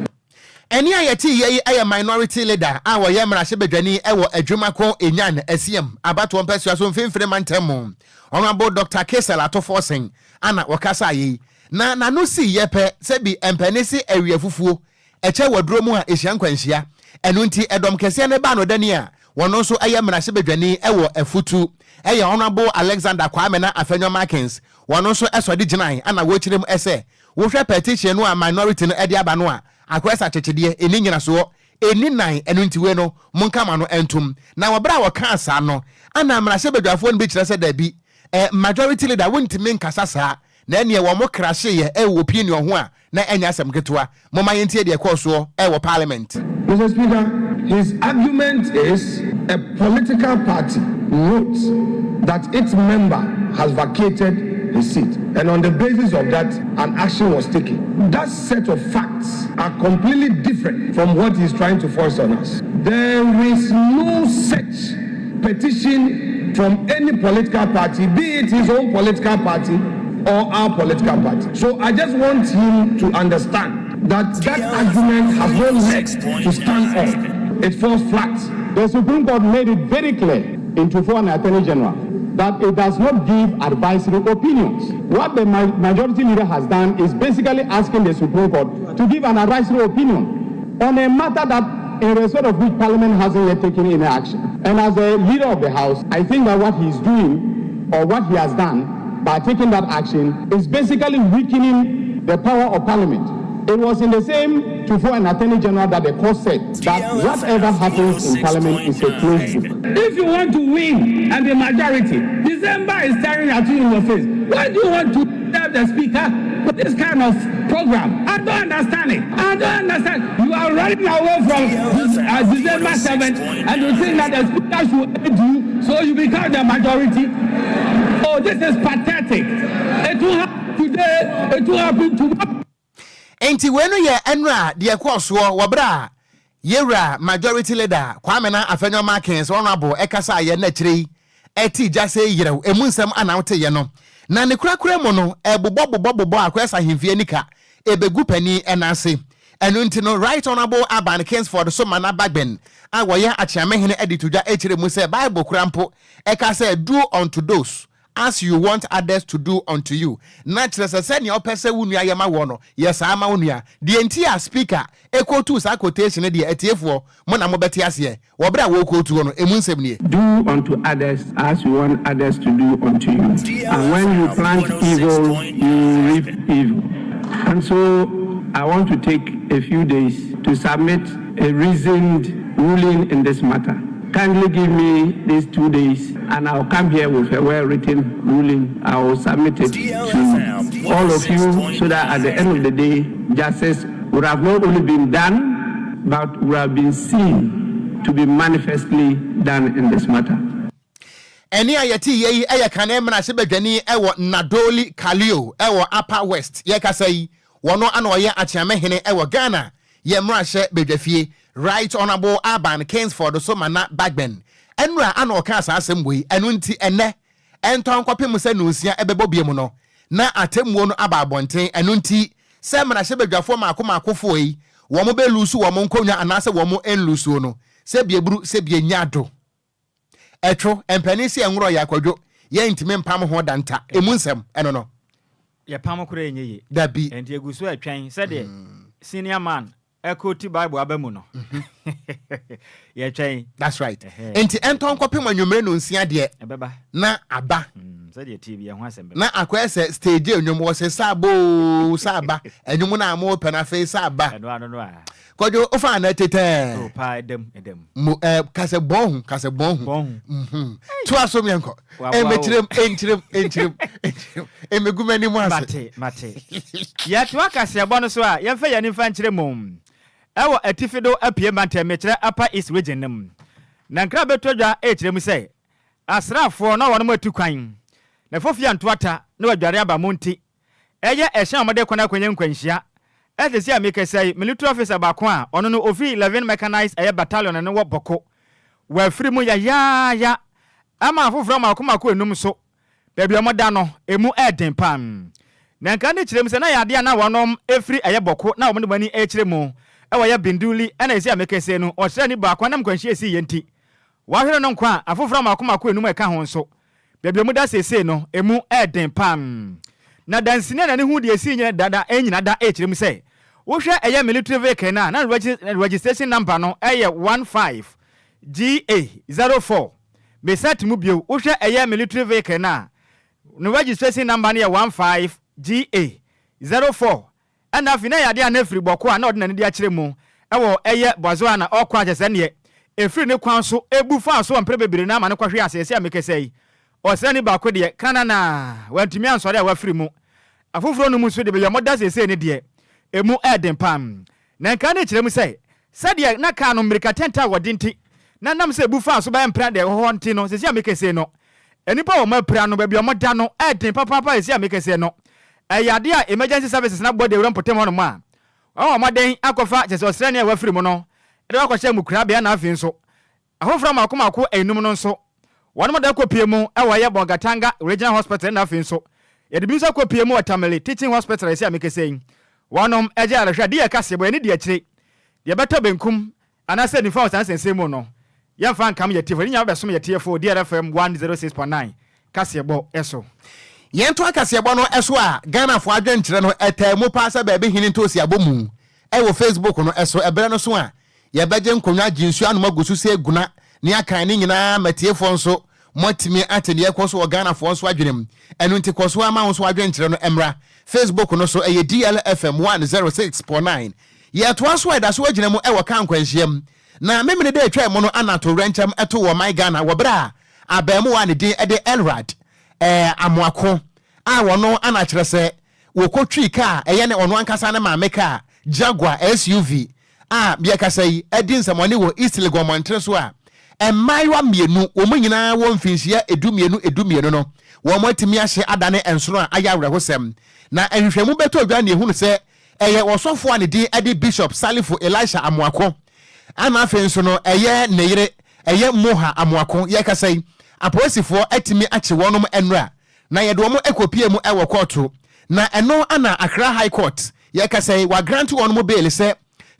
Ɛnne a yɛteeɛ yi yɛ Minority Leader a ɔyɛ mmarahyɛbadwani wɔ Adwumako Enyan Asiam abatoɔ mpasua so mfimfini mantam mu, Honourable Doctor Cassiel Ato Forson ana ɔkasaeɛ yi. Na n'ano siiɛ pɛ sɛ bi mpɛne se awia fufuo Ɛkyɛ wɔ aduro mu a ɛhyia nkwanhyia. Ɛno nti ɛdɔm kɛseɛ no baa no dani a wɔno nso yɛ mmarahyɛbadwani wɔ Afutu yɛ Honourable Alexander Kwame na Afenyo Markins wɔno nso sɔde gyinae ana wɔkyerɛ mu sɛ wohwɛ petition no a minority no de aba no a akɔyɛ sɛ akyekyedeɛ ɛnni nyinasoɔ ɛnni nan ɛno nti wei no monka mo ano ntom. Na wɔ berɛ a wɔkaa saa no ana mmarahyɛbadwafoɔ no bi kyerɛ sɛ dabi eh, majority leader wontumi nkasa saa na ɛneɛ wɔn krahyeeɛ ɛwɔ opinion ho a na ɛnyɛ asɛm ketewa. Momma yɛntie deɛ ɛkɔɔ soɔ wɔ Parliament. Mr. Speaker, his argument is a political party wrote that its member has vacated his seat, and on the basis of that, an action was taken. That set of facts are completely different from what he's trying to force on us. There is no such petition from any political party, be it his own political party or our political party. So I just want him to understand that that argument has no legs to stand on. It falls flat. The Supreme Court made it very clear in Tuffuor and Attorney General that it does not give advisory opinions. What the majority leader has done is basically asking the Supreme Court to give an advisory opinion on a matter that in respect of which Parliament hasn't yet taken any action. And as a leader of the House, I think that what he's doing or what he has done by taking that action is basically weakening the power of Parliament. It was in the same Tuffuor and Attorney General that the court said that whatever happens in Parliament is a closed book. If you want to win and the majority, December is staring at you in your face. Why do you want to tell the speaker with this kind of program? I don't understand it. I don't understand. You are running away from December 7th and you think that the speaker should aid you so you become the majority. Oh, this is pathetic. It will happen today. It will happen tomorrow. Enti wei no yɛ ɛnora deɛ ɛkɔɔ soɔ wɔ berɛ a Yɛwura Majority Leader Kwame Nana Afenyo Markins Honourable ɛkasaeɛ na akyire yi ɛtee gya sɛ yerɛw ɛmu nsɛm ana woteeɛ no. Na ne korakora mu no ɛbobɔ bobɔ bobɔ a akɔyɛ sɛ ahemfie anika ɛbɛgu panin nan ase. Ɛno nti no, Right Honourable Alban Kingsford Somana Bagbin a wɔyɛ Akyeamehene de to dwa kyerɛ mu sɛ Bible koraa mpo ɛka sɛ do unto those as you want others to do unto you, na kyerɛ sɛ sɛnea wopɛ sɛ wo nua yɛ ma woɔ no, yɛ saa ma wo nua. Deɛ nti a Speaker kootuu saa quotation no deɛ, atiefoɔ, mo na mobɛte aseɛ wɔ berɛ a wɔrekootuo no, ɛmu nsɛm nie. Do unto others as you want others to do unto you. And when you plant evil, you reap evil. And so I want to take a few days to submit a reasoned ruling in this matter. Kindly give me these 2 days and I'll come here with a well-written ruling. I will submit it to all of you so that at the end of the day, justice would have not only been done, but would have been seen to be manifestly done in this matter. Ɛnne a yɛte yɛ yi yɛ kane mmarahyɛbadwani wɔ Nadowli Kaleo wɔ Upper West. Yɛkasa yi, wɔno ana ɔyɛ Akyeame hene wɔ Ghana yɛ mmarahyɛ badwafie. Right Honourable Alban Kingsford Somana Bagbin nnora ana ɔkaa saa asɛm wei. Ɛno nti ɛnnɛ, ɛntɔ nkɔpem sɛ nonsia ɛbɛbɔ biom no, na atemmuo no aba abɔnten. Ɛno nti sɛ mmarahyɛbadwafoɔ maako maakofoɔ yi, wɔn bɛ luusu wɔn nkonnwa anaasɛ wɔn nluusuo no, sɛ bieburu sɛ bienya do. Ɛtwo, mpanin se ɛnworɔ yɛ akwadwo, yɛntumi mpam ho da nta. Emu nsɛm, ɛno no. Yɛpam koraa ɛnyɛ yie. Dabi. Ɛnti yɛgu so ɛtwɛn sɛdeɛ senior man ɛkoti bible aba mu no. Yɛtwɛn. That's right. Ɛnti ɛntɔ nkɔpem anwummere nonsia deɛ. Ɛbɛba. Na aba. Sɛdeɛ ɛteɛ biara ho asɛm bɛba. Na akɔyɛ sɛ stage nnwom, wɔse saaba oo, saaba, nnwom no a mopɛ no afei saaba. Ɛno ano no a. Kwadwo, wofa ana tetɛɛ? Oh, paa, ɛda mu, ɛda mu. Mo, eh, kasɛ bɔn ho, kasɛ bɔn ho. Bɔn ho. Mhm. Toa so miɛnkɔ. Waboa wo. Ɛmɛkyerɛm, ɛnkyerɛm, ɛnkyerɛm, ɛnkyerɛm. Ɛmɛgu m'anim ase. Mate, mate. Yɛtoa kaseɛbɔ no so a, yɛmfa yɛn ani mfa nkyerɛ mu. Ɛwɔ Atifi do Apue Mantam, mekyerɛ Upper East Region no mu. Na nkra bɛtɔ dwa rekyerɛ mu sɛ, asraafoɔ na wɔnom atu kwan, na fofie anto ata na wɔadware aba mo nti, Ɛyɛ ɛhyɛn a wɔde kɔ no akɔnya nkwanhyia. Ɛsɛ a mekasa yi, military officer baako a ɔno no ofi 11 Mechanized ɛyɛ battalion no wɔ Bɔko. Wafiri mu yayaaya ama afoforɔ mmaako mmaako nnum nso, baabi a wɔda no, emu yɛ den pa. Na nka ne kyerɛ mu sɛ na ɛyɛ adeɛ a na wɔnom firi ɛyɛ Bɔko na wɔn de wɔn ani rekyerɛ mu wɔ ɛyɛ Binduli ɛna ɛsɛ a mekasa yi no, ɔsraani baako a nam nkwanhyia a ɛsiiɛ nti wahwere no nkwa a afoforɔ mmaako mmaako nnum a ɛka ho nso Baabi a wɔda seesei no, emu yɛ den paa. Na danseni a n'ani hu deɛ esii nyɛ dada nnyina da rekyerɛ mu sɛ, wohwɛ ɛyɛ military vehicle no a, na ne registration number no yɛ 15 GA 04. Mesan te mu bio, wohwɛ ɛyɛ military vehicle no a, ne registration number no yɛ 15 GA 04. Ɛna afei na ɛyɛ adeɛ a na ɛfiri bɔkɔ a na ɔde n'ani de akyerɛ mu wɔ ɛyɛ Botswana ɔkɔ a kyerɛ sɛ neɛ ɛfiri ne kwan so ɛbu faa so wɔ mprɛ bebree no ama no kɔhwee ase ɛsɛ a mekasa yi ɔsraani baako deɛ krananaa wantumi ansɔre a wafiri mu afoforɔ no mu nso deɛ baabi a wɔda seesei no deɛ ɛmu ɛɛden paa na nka ne kyerɛ mu sɛ sɛdeɛ na kaa no mmirika tɛntɛ a wɔde nti na nam sɛ ɛbu faa so bɛyɛ mprɛ deɛ ɛwɔ hɔ nti no seesei a mekasa yi no Nnipa a wɔapira no, baabi a wɔda no yɛ den papaapa seesei a mekasa yi no. Ɛyɛ ade a emergency services no abɔ dawuro mpɔtam hɔnom a wɔabɔ mmɔden akɔfa kyerɛ sɛ ɔsraani a wafiri mu no de no akɔhyɛ nkokorabea na afei nso afoforo mmaako mmaako anum no nso wɔnom de akɔpue mu wɔ ɛyɛ Bolgatanga Regional Hospital na afei nso yɛde bi nso akɔpue mu wɔ Tamale Teaching Hospital seesei a mekasa yi wɔnom gye ayarehwɛ a di yɛ kaseɛbɔ yɛne di akyire deɛ ɛbɛtɔ benkum Anaasɛ nifa wɔ saa nsɛnsɛm mu no, yɛmfa nkam yɛn atiefo, yɛn nyinaa bɛsom yɛn atiefo wɔ DRFM 106.9 kaseɛbɔ so. Yɛntoa kaseɛbɔ no so a, Ghanafoɔ adwenkyerɛ no ɛtaa mu paa sɛ baabi hene ntoosi abɔ mu wɔ Facebook no so. Ɛberɛ no so a, yɛbɛgye nkonnwa agye nsuo anom agu so sɛ guna ne akan ne nyinaa ma atiefoɔ nso moatumi ate deɛ ɛrekɔ so wɔ Ghanafoɔ nso adwenem. Ɛno nti kɔ so ara ma wo nso w'adwenkyerɛ no mmra Facebook no so, ɛyɛ DLFM 106.9. Yɛtoa so a ɛda so agyina mu wɔ kaa nkwanhyia mu. Na Memeneda a etwaam no ana atoyerɛnkyɛm too ɔman Ghana wɔ bere a abarimaa a ne din de Elrad Amoako a ɔno ana kyerɛ sɛ wɔkɔtwii kaa a ɛyɛ ne ɔno ankasa ne maame kaa Jaguar SUV a yɛkasa yi adi nsɛmɔne wɔ East Legon mmɔntene so a mmaayewa mmienu wɔn nyinaa wɔ mfinhyia edumienu edumienu no wɔn atumi ahye adane nsono a ayɛ awerɛhosɛm. Na nhwehwɛmu bɛtɔ dwa na yɛhunu sɛ Ɛyɛ ɔsɔfo a ne din de Bishop Salifu Elisha Amoako ɛna afei nso no ɛyɛ ne yere ɛyɛ Moha Amoako. Yɛrekasa yi, apolisifoɔ atumi akye wɔnom nnora na yɛde wɔn kɔpie mu wɔ kɔɔto na ɛno na Accra High Court yɛrekasa yi wagrante wɔnom bail sɛ.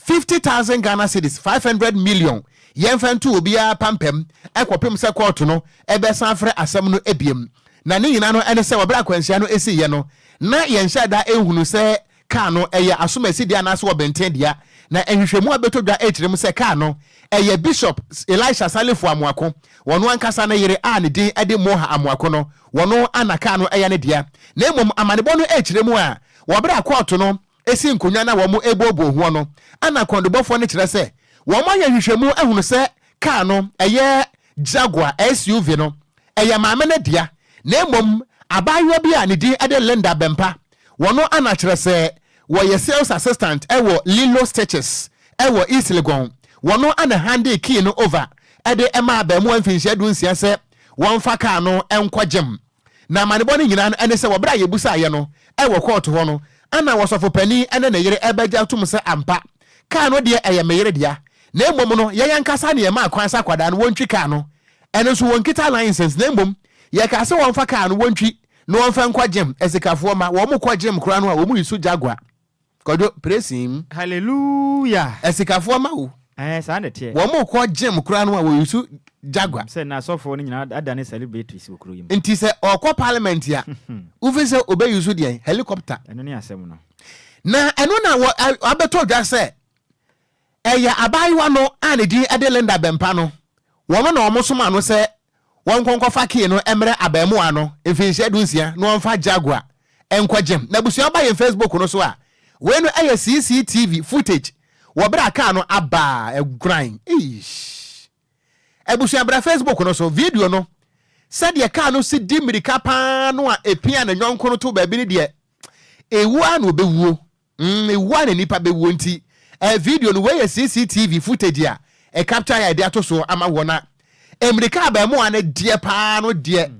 50,000 Ghana cedis, 500 million, yɛmfa nto obiara pampam kɔpem sɛ kɔɔto no bɛsan afrɛ asɛm no biom. Na ne nyinaa no ne sɛ wɔ berɛ a akwanhyia no siiɛ no, na yɛnhyɛɛ da nhunu sɛ kaa no ɛyɛ asomasi dea anaasɛ ɔbenten dea. Na nhwehwɛmu a abɛtɔ dwa kyerɛ mu sɛ kaa no ɛyɛ Bishop Elisha Salifu Amoako, wɔno ankasa ne yere a ne din de Moha Amoako no, wɔno na kaa no ɛyɛ ne dea. Na mmom amanebɔ no kyerɛ mu a wɔ berɛ a kɔɔto no si nkonnwa na wɔbooboo hoɔ no, ɛna kɔndobɔfoɔ no kyerɛ sɛ wɔayɛ nhwehwɛmu ahunu sɛ kaa no ɛyɛ Jaguar SUV no, ɛyɛ maame no dea, na mmom abaayewa bi a ne din de Linda Bɛmpa, wɔno ana kyerɛ sɛ wɔyɛ sales assistant wɔ Lilo Stitches wɔ East Legon, wɔno ana handee key no over de maa abaamuwa mfinhyia 16 sɛ wɔmfa kaa no nkɔ gym. Na amanebɔ no nyinaa no ne sɛ wɔ berɛ a yɛbusaeɛ no wɔ kɔɔto hɔ no, ana ɔsɔfo panin ne ne yere bɛgye atom sɛ ampa, kaa no deɛ ɛyɛ me yere dea, na mmom no yɛn ankasa na yɛmaa kwan sɛ akwadaa no wɔntwi kaa no, ɛno nso wɔnkita license, na mmom yɛkaa sɛ wɔmfa kaa no wɔntwi na wɔmfa nkɔ gym, asikafoɔ mma wɔn kɔ gym koraa no a wɔn yi so Jaguar. Kwadwo, praise him. Hallelujah. Asikafoɔ ma wo. Ɛɛ saa na ɛteɛ. Wɔn kɔ gym koraa no a wɔ use Jaguar. Sɛ na asɔfoɔ no nyinaa adane celebrities wɔ kuro yi mu. Nti sɛ ɔkɔ parliament a wofi sɛ ɔbɛ use deɛn? Helicopter. Ɛno ne asɛm no. Na ɛno na wɔ abɛtɔ dwa sɛ ɛyɛ abaayewa no a ne din de Linda Bɛmpa no wɔn na wɔn soma no sɛ Wɔnkɔ nkɔfa key no mmrɛ abaamua no mfinhyia 16 na ɔmfa Jaguar nkɔ gym. Na abusua woba yɛn Facebook no so a, wei no yɛ CCTV footage wɔ berɛ a car no aba a ɛguran. Eish. Abusua bra Facebook no so, video no, sɛdeɛ car no si di mmirika paa no a ɛpia ne yɔnko no to baabi no deɛ, ɛwu ara na ɔbɛwuo. Mm, ewu a na nipa bɛwuo nti, eh, video no, wei yɛ CCTV footage a ɛ capture a yɛde ato so ama woɔ na mmirika abɛɛmoa no deɛ paa no deɛ,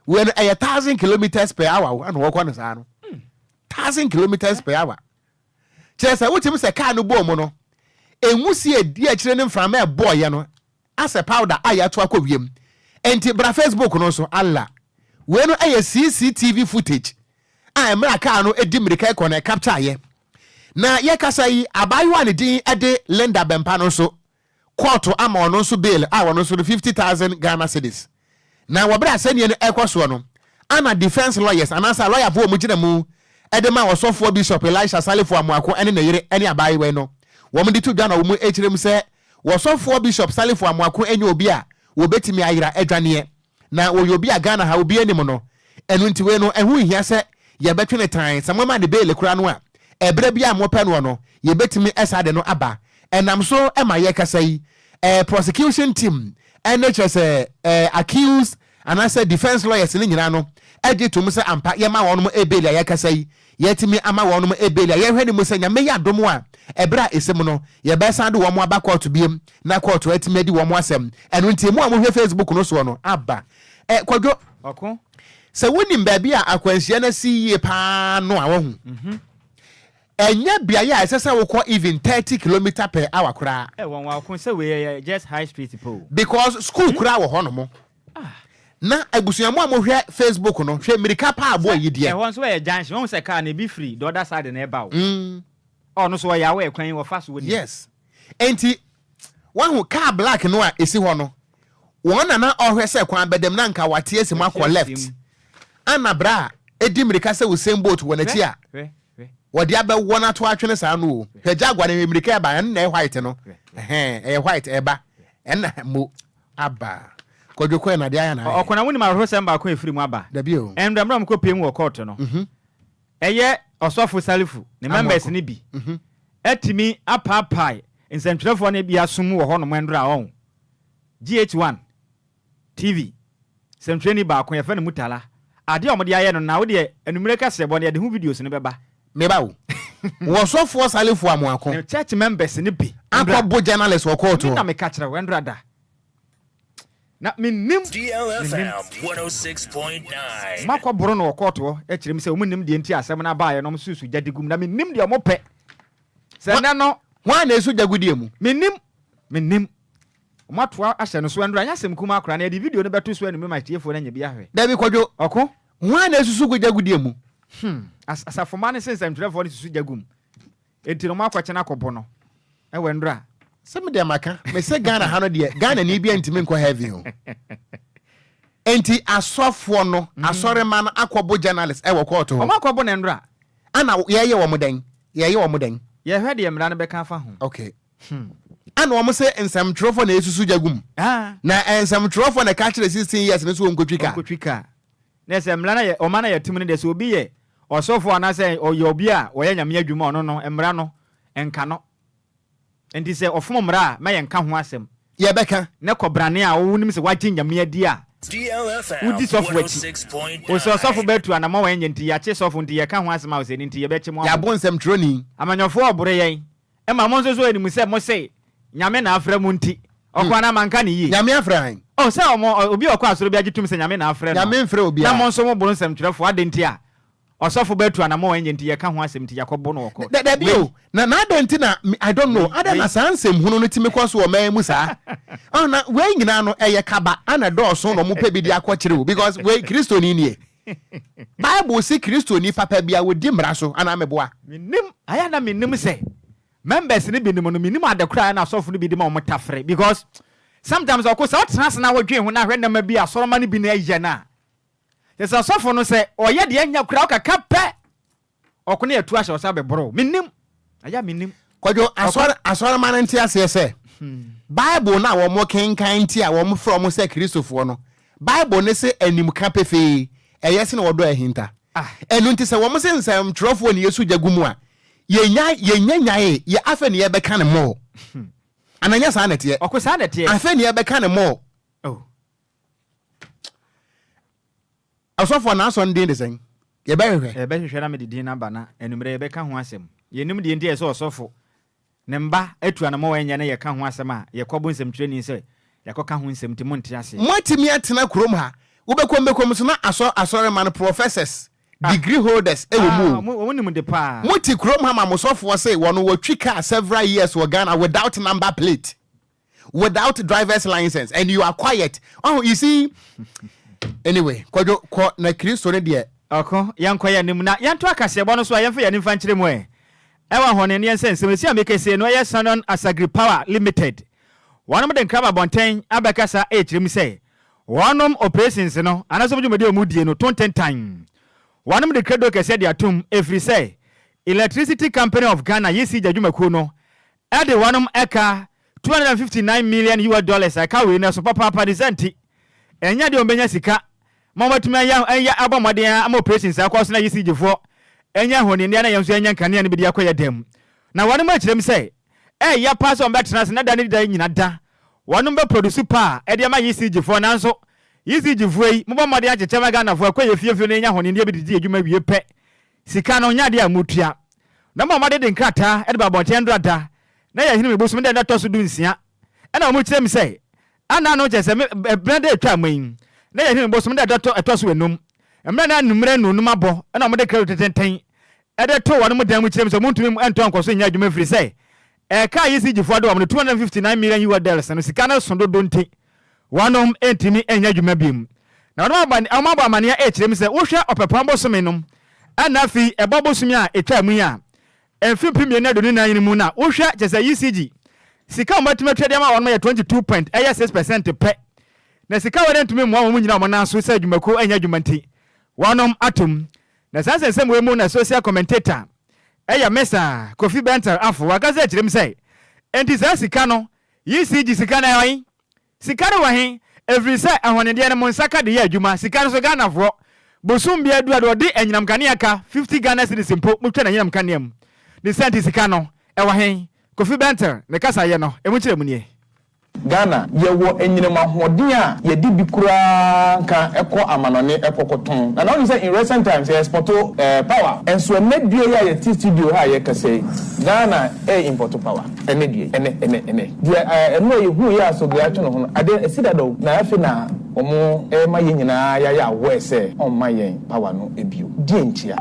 wei no ɛyɛ 1,000 kilometers per hour o, ɛna wɔkɔ no saa no. 1,000 kilometers per hour. Kyerɛ sɛ wotumi sɛ kaa no bɔɔ mu no, nwusie a ɛdi akyire ne mframa ɛbɔɔyɛ no asɛ powder a yɛato akɔ wiem. Enti bra Facebook no so, Allah. Wei no ɛyɛ CCTV footage a mmerɛ a kaa no di mmirika rekɔ no ɛcapture yɛ. Na yɛkasa yi, abaayewa a ne din de Linda Bɛmpa no nso, kɔɔto ama ɔno nso bail a ɔno nso no 50,000 Ghana cedis. Na wɔ berɛ a asɛnnie no rekɔ soɔ no, ana defence lawyers anaasɛ alɔyafoɔ a wɔgyina mu de ma ɔsɔfoɔ Bishop Elisha Salifo Amoako ne ne yere ne abaayewa yi no, wɔde to dwa na wɔkyerɛ mu sɛ wɔsɔfoɔ Bishop Salifo Amoako nyɛ obi a wɔbɛtumi ayera adwaneɛ na ɔyɛ obi a Ghana ha obiara nim no, ɛno nti wei no ɛho nhia sɛ yɛbɛtwe no tann, sɛ moma no bail koraa no a, ɛberɛ biara a mopɛ noɔ no yɛbɛtumi saa de no aba. Ɛnam so ma yɛkasa yi, eh, prosecution team ɛne kyerɛ sɛ eh, accused anaasɛ defence lawyers no nyinaa no gye tom sɛ ampa yɛma wɔnom bail a yɛkasa yi, Yɛatumi ama wɔnom bail a yɛhwɛ no mu sɛ Nyame yɛ adom a ɛberɛ a ɛsɛ mu no yɛbɛsan de wɔn aba kɔɔto biom na kɔɔto atumi adi wɔn asɛm. Ɛno nti mo a mohwɛ Facebook no soɔ no aba. Ɛ Kwadwo, Ɔko. sɛ wonim baabi a akwanhyia no asi yie paa no a wahu. Ɛnyɛ beaeɛ a ɛsɛ sɛ wokɔ even 30 kilometre per hour koraa. Ɛ wɔn wa ɔko sɛ wei ɛyɛ just high street pɛ o. Because school koraa wɔ hɔ nom. Na abusua mo a mo hwɛ Facebook no hwɛ mirika paa aboa yi deɛ. Ɛhɔ nso yɛ junction wahu sɛ car no ebi firi the other side na ɛba o. Ɔno nso ɔyɛ aware kwan yi wɔfa so wɔ nim. Yes enti wahu car black no a esi hɔ no wɔn na na ɔhwɛ sɛ kwan bɛdam na nka wate asi mu akɔ left ana bra a edi mirika sɛ Usain Bolt wɔ n'akyi a wɔde abɛwɔ no ato atwene saa no o hwɛ Jaguar no hwɛ mirika ɛba ɛno na ɛyɛ white no ɛhɛn ɛyɛ white ɛba ɛna mo Aba. Kwadwo kɔɛ na deɛ ayɛ na ayɛ. Ɔkɔ na wonim awerɛhosɛm baako a ɛfiri mu aba? Dabi o. Ɛnda mmerɛ a wɔkɔpie mu wɔ kɔɔto no, ɛyɛ Ɔsɔfo Salifu ne members no bi atumi apaapae nsɛntwerɛfoɔ no bi aso mu wɔ hɔnom ɛndora ɔho. GH1 TV sɛntwerɛni baako yɛfrɛ no Mutala, adeɛ a wɔde ayɛ no na wodeɛ anwummerɛ kaseɛbɔ no yɛde ho videos no bɛba. Meba o. Wɔsɔfoɔ Salifu Amoako. Ne church members no bi. Akɔ bo journalist wɔ court hɔ. Me na meka kyerɛ wo ɛndora da. Na mennim. DLFM 106.9. Wɔn akɔ boro no wɔ court hɔ kyerɛ mu sɛ wɔn nnim deɛ nti asɛm no abaeɛ na wɔn susu gya de gum na mennim deɛ wɔn pɛ. Sɛ ɛnɛ no. Hwan na esu gya gu deɛ mu? Mennim. Mennim. Wɔn atoa ahyɛ no so ɛndora nyɛ asɛm kumaa koraa na yɛde video no bɛto so anwummerɛ ma atiefoɔ no anya bi ahwɛ. Dabi Kwadwo. Ɔko. Hwan na esusu gu gya gu deɛ mu? Hmm, as asafomma no se nsɛmtwerɛfoɔ no susu gya gu mu. Enti no wɔakɔkyene akɔbo no. Ɛwɔ ndora. Sɛ me deɛ maka, me sɛ Ghana ha no deɛ, Ghana ni bi ntumi nkɔ heaven o. Enti asɔfoɔ no, asɔrema no akɔbo journalist ɛwɔ court hɔ. Wɔn akɔbo no ndora. Ana yɛyɛ wɔn dɛn? Yɛyɛ wɔn dɛn? Yɛhwɛ deɛ mmara no bɛka afa ho. Okay. Ana wɔn sɛ nsɛmtwerɛfoɔ na esusu gya gum. Ah. Na nsɛmtwerɛfoɔ na ɛka kyerɛ 16 years no so wɔn nkotwi kaa. Wɔnkotwi kaa. Na sɛ mmara no yɛ ɔman a yɛte mu no deɛ sɛ obi yɛ ɔsɔfo anaasɛ ɔyɛ obi a ɔyɛ Nyame adwuma ɔno no mmara no nka no. Nti sɛ ɔfom mmara a mma yɛnka ho asɛm. Yɛbɛka. Ne kɔbrane a wonim sɛ wagye Nyame adi a wodi sɔfo akyi. Ose ɔsɔfo bɛtu anamɔn a ɛnyɛ nti yɛakye sɔfo nti yɛka ho asɛm a ose ɛno nti yɛbɛkye mo Yɛabo abom. nsɛmtwerɛni. Amanyɔfoɔ ɔbore yɛn. Ɛma mo nso so anim sɛ mo se Nyame na afrɛ mo nti. Ɔko anaa manka no yie? Nyame afrɛ han? Oh sɛ ɔmo obi a ɔkɔ asɔre biara gye tom sɛ Nyame na afrɛ no. Nyame mfrɛ obiara. Na mo nso mo boro nsɛmtwerɛfoɔ adɛn nti a ɔsɔfo bɛtu anamɔn a ɛnyɛ nti yɛka ho asɛm nti yɛakɔ bo no wɔ court. Dabi Wei. o, na na adɛn nti na me I don't know Wei adɛn na wei. saa nsɛm hunu no tumi kɔ so wɔ ɔman yi mu saa? Ɔn na wei nyinaa no ɛyɛ kaba ana ɛdɔɔso na ɔmo pɛ bi de akɔkyere o because wei Kristoni nie. Bible se Kristoni papa biara ɔdi mmara so anaa meboa? Mennim, ayɛ a na mennim sɛ members no binom no mennim ade koraa a na asɔfo no bi de ma wɔn tafere because sometimes ɔko sɛ wotena ase na wodwen ho na ahwɛ nneɛma bi a asɔrɔma no bi no ɛyɛ no a kyerɛ sɛ ɔsɔfo no sɛ ɔyɛ deɛ ɛnyɛ koraa wokaka pɛ ɔko no yɛtu ahyɛ ɔsɛ abɛboro mennim ɛyɛ a mennim. Kwadwo, asɔre asɔremma no nte aseɛ sɛ Bible no a wɔkenkan nti a wɔfrɛ wɔn sɛ Kristofoɔ no, Bible no se animka pefee, ɛyɛ sene ɔdɔ a ahinta. Ɛno nti sɛ wɔn se nsɛmtwerɛfoɔ na yɛsu gya gu mu a, yɛnya yɛnya nyaee, yɛ afei na yɛbɛka no more. Anaa nyɛ saa na ɛteɛ? Ɔko saa na ɛteɛ. Afei na yɛbɛka no more. Oh. Ɔsɔfoɔ n'asɔre no din de sɛn? Yɛbɛhwehwɛ. Yɛbɛhwehwɛ na mede din no aba na anwummerɛ yɛbɛka ho asɛm. Yɛnnim deɛ nti a ɛsɛ ɔsɔfo ne mma atu anamɔn a ɛnyɛ na yɛka ho asɛm a yɛkɔbo nsɛmtwerɛni sɛ yɛakɔka ho nsɛm nti monte aseɛ. Moatumi atena kurom ha, wobɛkɔ mbɛkɔ mu nso na asɔ asɔremma no professors, degree holders wɔ mu Ah, o. wɔn nim de paa. Mote kurom ha ma mo sɔfoɔ se wɔno wɔtwi car several years wɔ Ghana without number plate. without driver's license and you are quiet oh you see anyway kwadwo kɔ na kristo no deɛ. Ɔko, yɛnkɔ yɛn anim na yɛnto akaseɛbɔ no so a yɛmfa yɛn ani mfa nkyerɛ mu ɛ. Ɛwɔ ahɔne ne yɛn sɛ nsɛm esi a mekɛsie no ɛyɛ Shandong Asagiri Power Limited. Wɔnom de nkra ba abɔnten abɛkasa ɛrekyerɛ mu sɛ wɔnom operations no anaasɛ wɔn dwumadi a wɔn die no to ntentan. Wɔnom de kredo kɛseɛ de atom ɛfiri sɛ Electricity Company of Ghana, ECG adwumakuo no, de wɔnom ɛka 259 million US dollars a ɛka wei no ɛso papaapa ne saa nti ɛnyɛ adeɛ a wɔbɛnya sika ma wɔatumi ayɛ ayɛ abɔ mmɔden ara ama operations akɔ so na ECG foɔ anya ahoni na yɛn nso yɛanya nkanea no bi de akɔ yɛ dan mu na wɔnom akyerɛ mu sɛ ɛyɛ paa sɛ wɔbɛtena ase na da ne da nyina da wɔnom bɛ produce paa ɛde ama ECG foɔ nanso ECG foɔ yi mobɔ mmɔden akyekyɛ ma Ghanafoɔ ɛkɔ yɛ fie fie na yɛnya ahoni bi de di adwuma wie pɛ Sika no nyɛ adeɛ a motua. Na mmom wɔde de nkrataa de ba abɔnten ndora da na yɛ Ahinime bosome da ɛtɔ so dunsia. Ɛna wɔn kyerɛ me sɛ, Ana no kyerɛ sɛ me berɛ da atwa mu yi, na yɛ Ahinime bosome da ɛtɔ so enum, mmerɛ na anummerɛ nnonum abɔ, ɛna wɔde krado tententen de too wɔn dan mu kyerɛ me sɛ wɔntumi ntɔ nkɔ so nyɛ adwuma ɛfiri sɛ ɛka a ECG foɔ de wɔn no 259 million US dollars no sika no so dodo nti Wɔnom ntumi nyɛ adwuma biom. Na wɔnom abɔ wɔn abɔ amaneɛ rekyerɛ mu sɛ wohwɛ Ɔpɛpɔn bosome nom ɛna afei ɛbɔ bosome a ɛtwaa mu yi a mfe 2024 yi mu no a wohwɛ kyerɛ sɛ ECG sika a wɔatumi atua de ama wɔnom yɛ 22 point ɛyɛ 6 percent pɛ na sika wei no ntumi mmoa wɔn nyina wɔn nan so sɛ adwumakuo nyɛ adwuma nti wɔnom atom. Na saa nsɛnsɛm wei mu na social commentator ɛyɛ Mesa Kofi Bentel Afo wakasa akyerɛ mu sɛ enti saa sika no ECG sika no ɛwɔ he? Sika no wɔ he? Ɛfiri sɛ ahɔnedeɛ no mo nsa ka de yɛ adwuma, sika no nso Ghanafoɔ bosom biara du a deɛ ɔde anyinam kanea ka 50 Ghana cedis mpo motwa no anyinam kanea mu. Ne saa nti sika no ɛwɔ he? Kofi Bentil ne kasaeɛ no ɛmu nkyerɛmu nie. Ghana, yɛwɔ anyinam ahoɔden a yɛde bi koraa nka kɔ amanɔne kɔ kɔtɔn. Na na wonim sɛ in recent times yɛ exporto power. Nso ɛnnɛ dua yi a yɛte studio ha a yɛrekasa yi, Ghana re-importo power. Ɛnnɛ dua yi, ɛnnɛ, ɛnnɛ, ɛnnɛ. Deɛ ɛno a yɛhuu yɛ a Sogli atwe ne ho no, adeɛ no asi dada o. Na afei na wɔrema yɛn nyinaa yɛayɛ aware sɛ ɔmma yɛn power no bio. Deɛ ntia?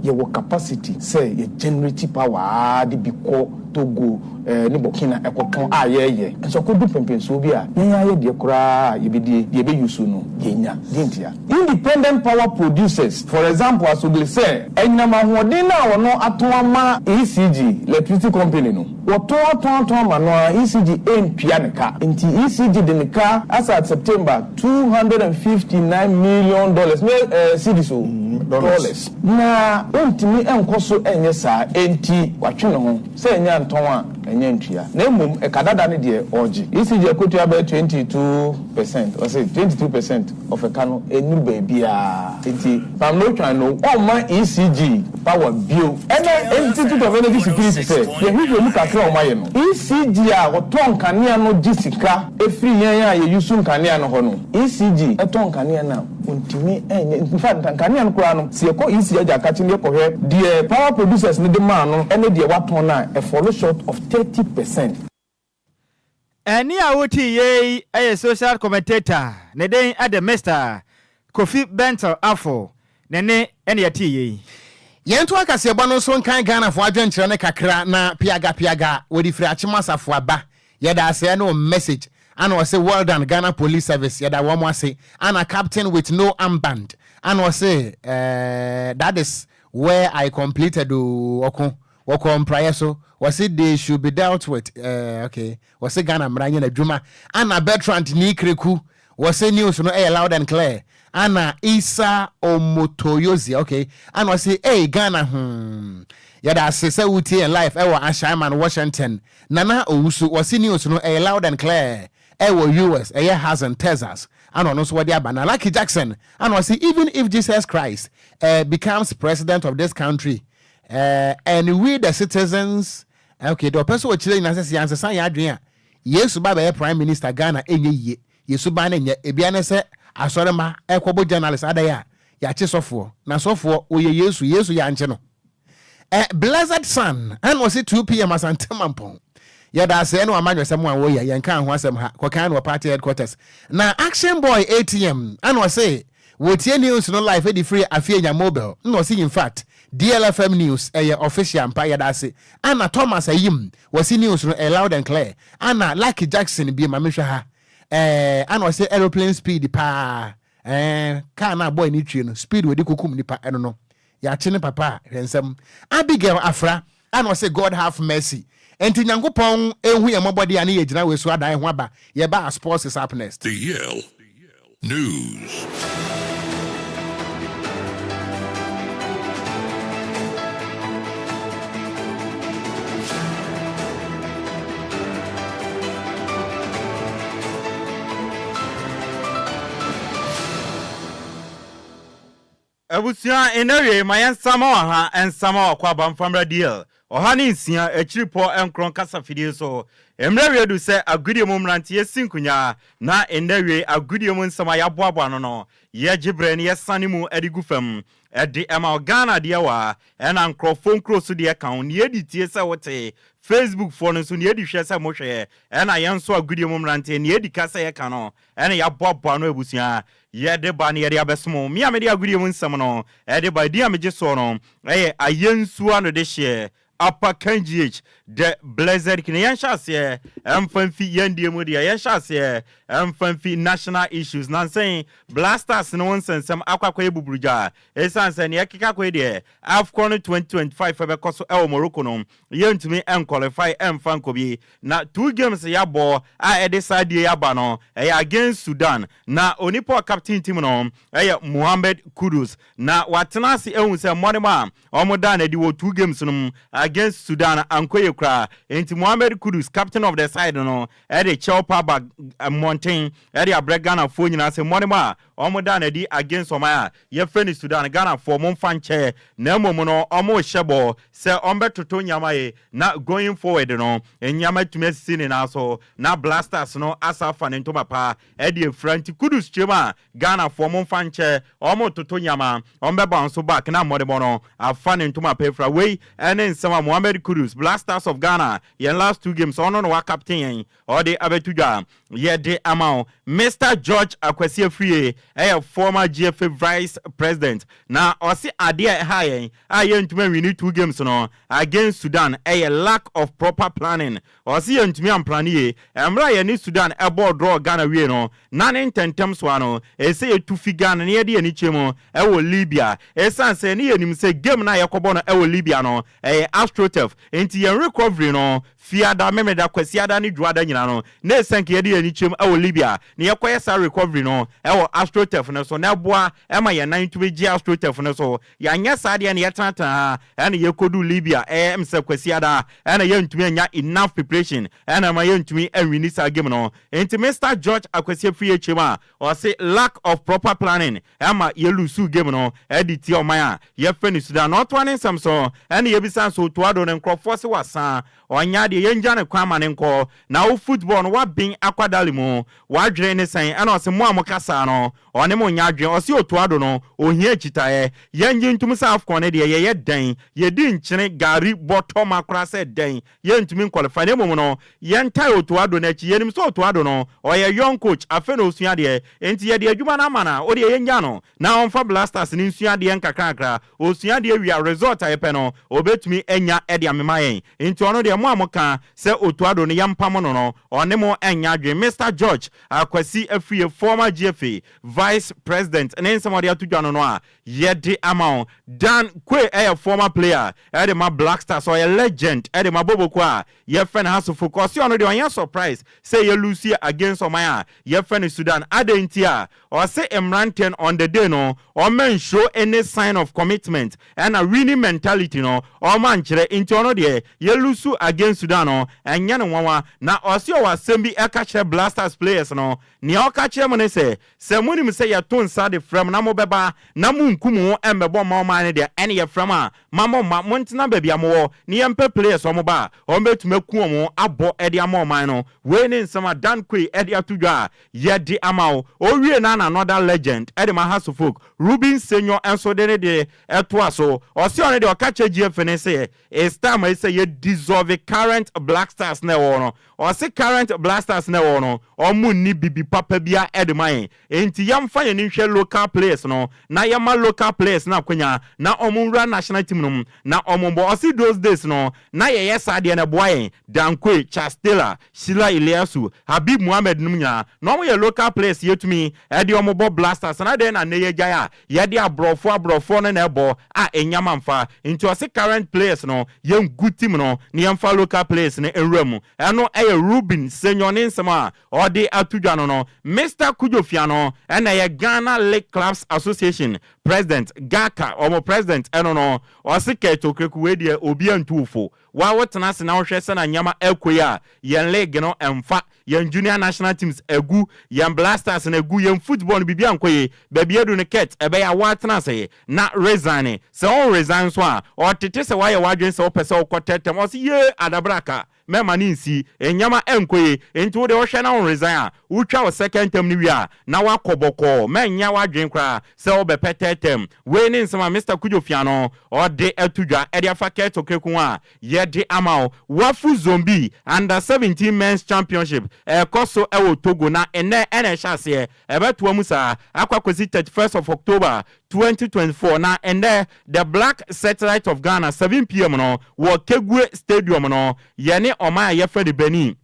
Yɛwɔ capacity sɛ yɛ generate power ara de bi kɔ. Togo ne Burkina kɔtɔn a yɛyɛ. Nso akɔdu mpɛnpɛnsoɔ bi a, yɛn ara yɛ deɛ koraa a yɛbɛdie, deɛ yɛbɛ use no, yɛnnya. Deɛ ntia? Independent power producers, for example, Asogli sɛ anyinam ahoɔden no a wɔn atɔn ama ECG, electricity company no, wɔtɔn atɔn atɔn ama no ara, ECG ntua ne ka. Nti ECG de ne ka as at September, $259 million, nyɛ cedis o, dollars. Na ontumi nkɔ so nyɛ saa, enti watwe ne ho. Sɛ ɛnyɛ antɔn a, ɛnyɛ ntua. Na mmom ɛka dada no deɛ, ɔregye. ECG akotua bɛyɛ 22%, ɔse 22% of ɛka no ɛnnuru baabiara. Enti Pam no twan no, ɔmma ECG power bio. Ɛna Institute of Energy Security sɛ yɛhwehwɛ mu kakra a wɔayɛ no, ECG a wɔtɔn nkanea no gye sika firi yɛn a yɛyusu nkanea no hɔ no. ECG tɔn nkanea no a, Ontumi nyɛ, in fact nka nkanea no koraa no, sɛ yɛkɔ EC agya akakye na yɛkɔhwɛ deɛ power producers no de maa no ne deɛ watɔn no a, ɛfɔlo short of 30%. Ɛnne a wotee yei yɛ social commentator, ne din de Mister Kofi Bentil Afful, ne nne na yɛtee yei. Yɛnto akaseɛbɔ no nso nkan Ghanafoɔ adwenkyerɛ no kakra na piaga piaga wɔde firi Akyem Asafo aba. Yɛda ase ɛne wo message ana ɔse well done Ghana police service yɛda wɔn ase ana captain with no armband ana ɔse eh, that is where I completed oo ɔko wɔkɔɔ mpraeɛ so wɔse they should be dealt with eh, okay wɔse Ghana mmara nyɛ n'adwuma ana Bertrand Nii Kreku wɔse news no ɛyɛ loud and clear ana Isa Omotoyosi okay ana ɔse ei Ghana hmm yɛda ase sɛ wotie yɛn live ɛwɔ Ashaiman Washington Nana Owusu, wɔse news no ɛyɛ loud and clear ɛwɔ US, ɛyɛ Hazen, Texas, ana ɔno nso wɔde aba. Na Lucky Jackson, ana ɔse even if Jesus Christ eh, becomes president of this country eh, and we the citizens, okay, deɛ ɔpɛ sɛ ɔkyerɛ nyinaa sɛ sɛ yɛansesa yɛn adwene a, Yesu ba bɛyɛ prime minister Ghana ɛnyɛ yie, yɛ suban no nyɛ, ebia ne sɛ asɔremma ɛkɔbɔ journalist adɛn a yɛakye sɔfoɔ, na sɔfoɔ ɔyɛ Yesu, Yesu yɛankye no. Eh, Blessed Son, ɛna ɔse 2pm Asante Mampɔn. Yɛda ase ɛne w'amanyɔsɛm a woyɛ, yɛnkaa ho asɛm ha, kɔkan no wɔ party headquarters. Na Action Boy ATM, ɛna ɔse wɔtie news no live ɛde firi Afienya Mobile, ɛna ɔse infact DLFM news ɛyɛ official ampa, yɛda ase. Ɛna Thomas Ayim, wɔse news no ɛyɛ loud and clear. Ɛna Lucky Jackson bie ma menhwɛ ha, eh, ɛna ɔse aeroplane speed paa, eh, car no a boy no twie no, speed wɔde kɔkum nipa ɛno no. Yɛakye ne papa a, hwɛ nsɛm. Abigail Afra a na ɔse God have mercy. Enti Nyankopɔn nhu yɛn mmɔbɔ deɛ a ne yɛgyina wei so adan ho aba. Yɛba a sports is up next. The Yale News. Abusua, nnɛ wiei ma yɛnsa ma ɔha nsa ma w'akwaaba mfa mmra DL 106 akyiripɔ nkron kasa fidie so. Mmerɛ awie adu sɛ agodie mu mmeranteɛ si nkonyaa na nnɛ wiei agodie mu nsɛm a yɛaboaboa ano no yɛgye berɛ na yɛsane mu de gu fam de ma wo. Ghana deɛ wɔ ha ɛna nkorɔfoɔ nkuro so deɛ ka ho. Nea ɛdi tie sɛ wote, Facebook foɔ no nso nea ɛdi hwɛ sɛ mohwɛ ɛna yɛn nso agodie mu mmeranteɛ nea ɛdi ka sɛ yɛka no ɛna yɛaboaboa ano abusua Yɛde ba na yɛde abɛsom wo. Me a mede agodie mu nsɛm no de ba, edin a megye soɔ no yɛ Ayensu Anodehyeɛ Upper Kangh The Blessed King. Yɛnhyɛ aseɛ mfa mfi yɛn deɛ mu deɛ, yɛnhyɛ aseɛ mfa mfi national issues. Nansa yi, Blasters no ho nsɛnsɛm akɔ akɔyɛ buburugya ɛsiane sɛ nea ɛkeka kɔ yi deɛ, AFCON 2025 ɛbɛkɔ so wɔ Morocco no, yɛntumi nqualify mfa nkɔ bi. Na two games yɛabɔ a ɛde saa die yi aba no, ɛyɛ against Sudan. Na onipa a ɔcaptain team no yɛ Mohammed Kudus. Na watena ase ahu sɛ mmɔdem a wɔdaa no adi wɔ two games no mu against Sudan ankɔ yie koraa. Enti Mohammed Kudus, captain of the side no, de kyɛw pa aba mmɔnten de abrɛ Ghanafoɔ nyinaa sɛ mmɔdem a wɔdaa no adi against ɔman a yɛfrɛ no Sudan, Ghanafoɔ momfa nkyɛ na mmom no wɔrehyɛ bɔ sɛ wɔbɛtoto nneɛma yie na going forward no nneɛma atumi asisi ne nan so na Blasters no asa afa ne ntoma pa de afira. Nti Kudus kyerɛ mu a Ghanafoɔ momfa nkyɛ wɔretoto nneɛma wɔbɛ bounce back na mmɔdemmɔ no afa ne ntoma pa afira. Wei ne nsɛm a Mohammed Kudus, Blasters of Ghana, yɛn last two games ɔno na wa captain yɛn ɔde abɛto dwa yɛde ama wo. Mister George Akwasi Afriyie. ɛyɛ former GFA vice president, na ɔse adeɛ a ɛha yɛn a yɛntumi anwin two games no against Sudan ɛyɛ lack of proper planning. Ɔse yɛntumi amplan yie. Mmerɛ a yɛne Sudan ɛbɔɔ draw Ghana wie no, na ne ntɛntɛm soa no ɛsɛ yɛtu fi Ghana na yɛde yɛni kyɛ mu ɛwɔ Libya, ɛsiane sɛ ne yɛnim sɛ game no a yɛkɔbɔ no ɛwɔ Libya no ɛyɛ astroturf, nti yɛn recovery no, Fiada, Memeda, Kwasiada ne Dwoada nyinaa no, na ɛsɛ nka yɛde yɛni kyɛm ɛwɔ Libya na yɛkɔyɛ saa recovery no ɛwɔ astroturf no so, na ɛboa ɛma yɛn nan tumi gye astroturf no so. Yɛanyɛ saa deɛ na yɛtenatena ha ɛna yɛkɔdu Libya ɛyɛ m sɛ Kwasiada, ɛna yɛntumi anya enough preparation, ɛna ma yɛntumi anwin saa game no. Nti Mr George Akwasi Afriyie kyɛm a ɔse lack of proper planning ɛma yɛlose game no ɛde tie ɔman a yɛfrɛ no Sudan. Na ɔtoa ne nsɛm so, ɛna yɛbisa nso Otto Addo no, nkurɔfoɔ se wasa ɔnya deɛ, yɛngya ne kwan ma ne nkɔ na wo football no waben akwadale mu, wadwene ne sɛn? Ɛna ɔse mo a mo kasa no, ɔne mo nya adwene. Ɔse Otto Addo no ohia akyitaeɛ. Yɛngye ntom sɛ AFCON no deɛ, yɛyɛ dɛn, yɛdi nkyene gari bɔtɔ ma koraa sɛ dɛn, yɛntumi nqualify. Na mmom no, yɛntae Otto Addo no akyi. Yɛnim sɛ Otto Addo no ɔyɛ young coach, afei na osua deɛ, enti yɛde adwuma no ama no a, wodeɛ yɛnya no na ɔmfa Black Stars no nsua adeɛ nkakrakra. Osua adeɛ wie a, result a yɛpɛ no obɛtumi anya ɛde amema yɛn. Nti ɔno deɛ, mo a moka sɛ Otto Addo no yɛmpam no, ɔne mo ɛnya adwene. Mr George Akwasi Afriyie, former GFA vice president, ne nsɛm a ɔde ato dwa no a yɛde ama wo. Dan Quaye ɛyɛ former player ɛde ma Black Stars, ɔyɛ legend ɛde ma boboko a yɛfrɛ no Hasofo. Ɔse ɔno deɛ, ɔnyɛ surprise sɛ yɛlose against ɔman a yɛfrɛ no Sudan. Adɛn nti a? Ɔse mmeranteɛ no on the day no, ɔma nshow any sign of commitment ɛna winning mentality no ɔma nkyerɛ, nti ɔno deɛ, yɛlose against Sudan no ɛnyɛ no nwanwa. Na ɔse ɔwɔ asɛm bi ɛka kyerɛ Black Stars players no. Nea ɔka kyerɛ mu ne sɛ monim sɛ yɛto nsa de frɛ m na mobɛba na monkum ho ɛmmɛbɔ mma ɔman no deɛ, ɛne yɛfrɛ m a ma mo mma montena baabi a mowɔ ne yɛmpɛ players ɔmo ba a ɔmbɛtumi aku ɔmo abɔ ɛde ama ɔman no. Wei ne nsɛm a Dan Quaye ɛde ato dwa a yɛde ama wo. Owie na another legend ɛde ma Hearts of Oak, Ruben Senyo, nso de ne de ɛtoa so. Ɔsi ɔno deɛ, ɔka kyerɛ GFA ne sɛ it's time a sɛ yɛ dissolve current Black Stars na ɛwɔ no. Ɔsi current Black Stars na ɛwɔ no, ɔmo nni bibi papa bia ɛde ma yɛn, nti yɛmfa yɛn nhwɛ local players no na yɛma local players na akonya na ɔmo nwura national team no mu na ɔmo bɔ. Ɔsi those days no na yɛyɛ saa deɛ na ɛboa yɛn. Dan Quaye, Charles Taylor, Shilla Illiasu, Habib Muhammed nom nyinaa na ɔmo yɛ local players, yɛtumi ɛde ɔmo bɔ Black Stars. Na deɛ na ne yɛ gyae a yɛde aborɔfoɔ aborɔfoɔ no na ɛbɔ a ɛnyama mfa. Nti ɔsi current players no, yɛngu team no na yɛmfa local players no nwura mu. Ɛno ɛyɛ Ruben Senyo ne nsɛm a ɔde ato dwa no. Mr Kudjoe Fianoo ɛna ɛyɛ Ghana League Clubs Association president, GHALCA ɔmo president. Ɛno no ɔsi Kurt Okraku wei deɛ, obi antu fo wa wotena ase na wohwɛ sɛ na nneɛma ɛkɔ yi a, yɛn league no ɛmfa, yɛn junior national teams egu, yɛn Black Stars na egu, yɛn football no biribi ankɔ yie. Baabi edu no, Kurt, ɛbɛyɛ a wɔatena ase na resign. Sɛ ɔn resign nso a, ɔtete sɛ wayɛ wadwene sɛ wopɛ sɛ wokɔ tɛtɛm. Ɔsi yie adabraka mɛma ne nsi nneɛma ɛnkɔ yie, nti wode wɔhwɛ na wo resign a, wotwa wo second term no wie a, na wakɔ bɔkɔɔ, mɛnya w'adwene koraa sɛ wobɛpɛ third term. Wei ne nsɛm a Mr Kudjoe Fianoo ɔde ato dwa ɛde afa Kurt Okraku a yɛde ama wo. WAFU Zone B Under 17 Men's Championship ɛkɔ so ɛwɔ Togo, na ɛnɛ ɛna ɛhyɛ aseɛ, ɛbɛtoa mu saa akɔ akɔsi 31st of October 2024. Na ɛnɛ the Black Satellite of Ghana, 7 p.m. no wɔ Kegue Stadium no, yɛne ɔman a yɛfrɛ no Benin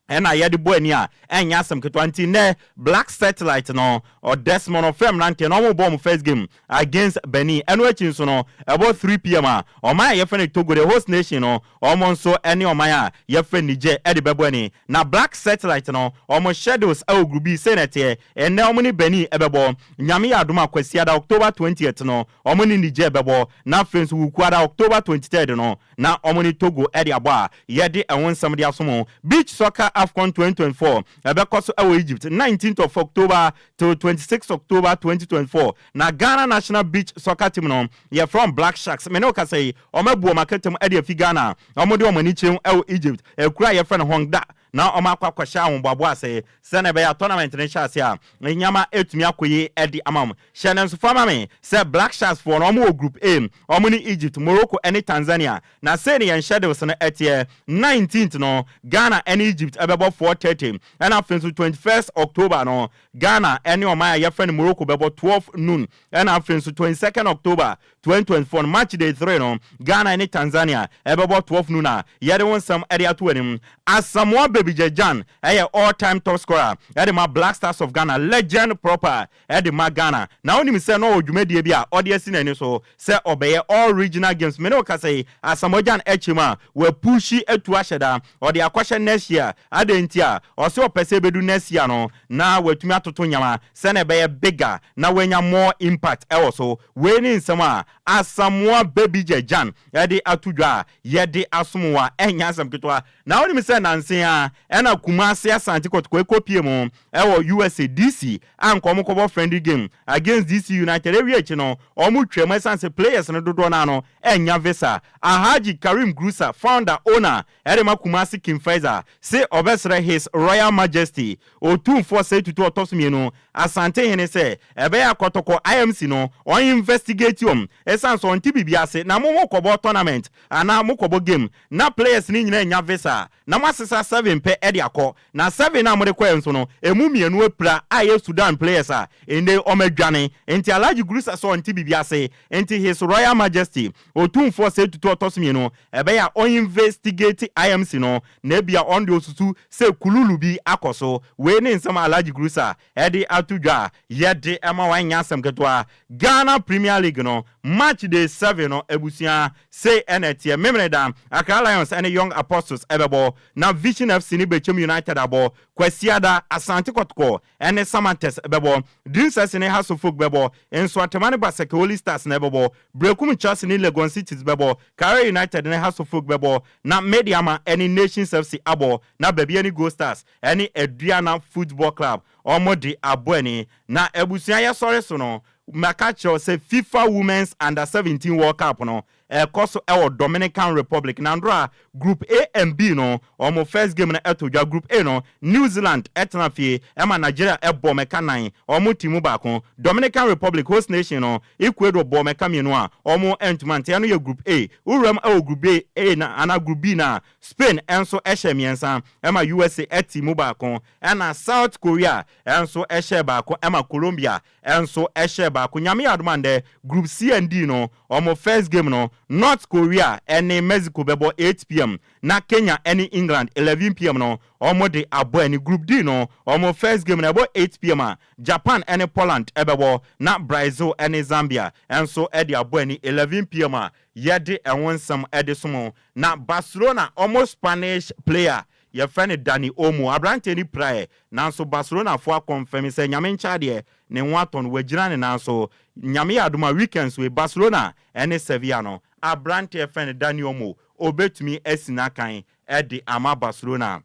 ɛna yɛde bɔ ani a ɛnyɛ asɛm ketewa. Nti nnɛ Black Satellite no, ɔdesmond ɔfrɛ mmeranteɛ na ɔmo bɔ ɔmo first game against Benin. Ɛno akyi nso no, ɛbɔ 3 p.m. a, ɔman a yɛfrɛ no Togo, the host nation no, ɔmo nso ɛne ɔman a yɛfrɛ Niger ɛde bɛbɔ ani. Na Black Satellite no ɔmo schedules ɛwɔ group B sɛ na ɛteɛ: ɛnnɛ ɔmo ne Benin ɛbɛbɔ, Nyame yɛ adom a, Kwasiada October 20th no ɔmo ne Niger bɛbɔ, na afei nso Wukuada October 23rd no na ɔmo ne Togo ɛde abɔ a yɛde ɛho nsɛm de asom. Beach soccer AFCON 2024 ɛbɛkɔ so ɛwɔ Egypt 19th of October to 26 October 2024. Na Ghana national beach soccer team no, yɛfrɛ Black Sharks, mene wo kasa yi, ɔmo abu ɔmo akatam ɛde afi Ghana, ɔmo de ɔmo ani kyerɛ ɛwɔ Egypt, ekura yɛfrɛ no Hurghada. na wɔn akɔ akɔhyɛ ahoboaboa ase sɛnea ɛbɛyɛ a tournament no hyɛ ase a nneɛma atumi akɔ yie de ama wɔn. Hyɛ no nso fa ma me sɛ Black Sharks foɔ no wɔn wɔ Group A, wɔn ne Egypt, Morocco ne Tanzania. Na sei ne yɛn schedules no teɛ, 19th no Ghana ne Egypt bɛbɔ 4:30, ɛna afei nso 21st October no Ghana ne ɔman a yɛfrɛ no Morocco bɛbɔ 12 noon, ɛna afei nso 22nd October 2024 no Match Day 3 no Ghana ne Tanzania ɛbɛbɔ 12 noon a yɛde wo nsɛm de ato w'anim. Asamoah Baby Gyan yɛ all time top scorer de ma Black Stars of Ghana, legend proper de ma Ghana. Na wonim sɛ na ɔwɔ dwumadie bi a ɔde asi n'ani so sɛ ɔbɛyɛ all regional games. Me ne wo kasa yi, Asamoah Gyan akyɛ mu a wapushi atu ahyɛ da, ɔde akɔhyɛ next year. Adɛn nti a? Ɔse ɔpɛ sɛ ɛbɛdu next year no na watumi atoto nneɛma sɛnea ɛbɛyɛ bigger na wanya more impact wɔ so. Wei ne nsɛm a Asamoah Baby Gyan de ato dwa a yɛde asom wo a ɛnyɛ asɛm ketewa. Na wonim sɛ nansa yi ara ɛna Kumasi Asante Kotoko ɛkɔpie mu wɔ USA, DC a nka wɔn kɔbɔ friendly game against DC United. Ɛwie akyi no wɔn twam ɛsiane sɛ players no dodoɔ no ara no annya visa. Alhaji Karim Grusa, founder, owner de ma Kumasi King Faisal se ɔbɛsrɛ His Royal Majesty Otumfoɔ Osei Tutu Ɔtɔso Mmienu, Asante Hene sɛ ɛbɛyɛ a Kɔtɔkɔ IMC no ɔn investigate wɔn ɛsiane sɛ ɔnte biribi ase na mo mo kɔbɔ tournament anaa mo kɔbɔ game na players no nyinaa nnya visa na mo asesa seven pɛ de akɔ na seven no a mode kɔɛ nso no ɛmu mmienu apira a ɛyɛ Sudan players a nnɛ wɔn adwane nti Alhaji Grusah sɛ ɔnte biribi ase nti His Royal Majesty Otumfoɔ Osei Tutu Ɔtɔso Mmienu ɛbɛyɛ a ɔn investigate IMC no na ebia ɔno deɛ ɔsusu sɛ kululu bi akɔ so. Wei ne nsɛm a Alhaji Grusah de ato dwa a yɛde ma wo ɛnyɛ asɛm ketewa. Ghana Premier League no match day 7 no abusua sei na ɛteɛ, Memeneda Accra Lions ne Young Apostles bɛbɔ, na Vision FC ne Bechem United abɔ, Kwasiada Asante Kɔtɔkɔ ne Samartex bɛbɔ, Dreams FC ne Hearts of Oak bɛbɔ, Nsoatreman ne Basake Holy Stars na ɛbɛbɔ, Berekum Chelsea ne Legon Cities bɛbɔ, Karela United ne Hearts of Oak bɛbɔ, na Medeama ne Nations FC abɔ, na Bibiani Gold Stars ne Aduana Football Club wɔn de abɔ ani. Na abusua yɛsɔre so no, maka kyerɛ wo sɛ FIFA Women's Under 17 World Cup no ɛrekɔ so wɔ Dominican Republic. Na ndora Group A and B no wɔn first game no ɛto dwa. Group A no, New Zealand tena fie ma Nigeria bɔ mɛka nan, wɔn te mu baako. Dominican Republic, host nation no, Ecuador bɔɔ mɛka mmienu a wɔn antumi ante. Ɛno yɛ Group A. Wuram wɔ Group B A no anaa Group B no a, Spain nso hyɛɛ mmiɛnsa ma USA te mu baako, ɛna South Korea nso hyɛɛ baako ma Colombia nso hyɛɛ baako. Nyame yɛ adom a ndɛ Group C and D no wɔn first game no, North Korea ne Mexico bɛbɔ 8pm na Kenya ne England 11pm no wɔn de abɔ ani. Group D no wɔn first game no ɛbɔ 8pm a Japan ne Poland bɛbɔ na Brazil ne Zambia nso de abɔ ani 11pm a yɛde ɛho nsɛm de som. Na Barcelona wɔn Spanish player yɛfrɛ no Dani Olmo, aberanteɛ no piraeɛ nanso Barcelona foɔ akɔnfɛme sɛ Nyame nkyɛ adeɛ ne ho atɔ no, wagyina ne nan so. Nyame yɛ adom a weekends wei Barcelona ne Sevilla no, aberanteɛ yɛfrɛ no Dani Olmo ɔbɛtumi asi n'akan de ama Barcelona.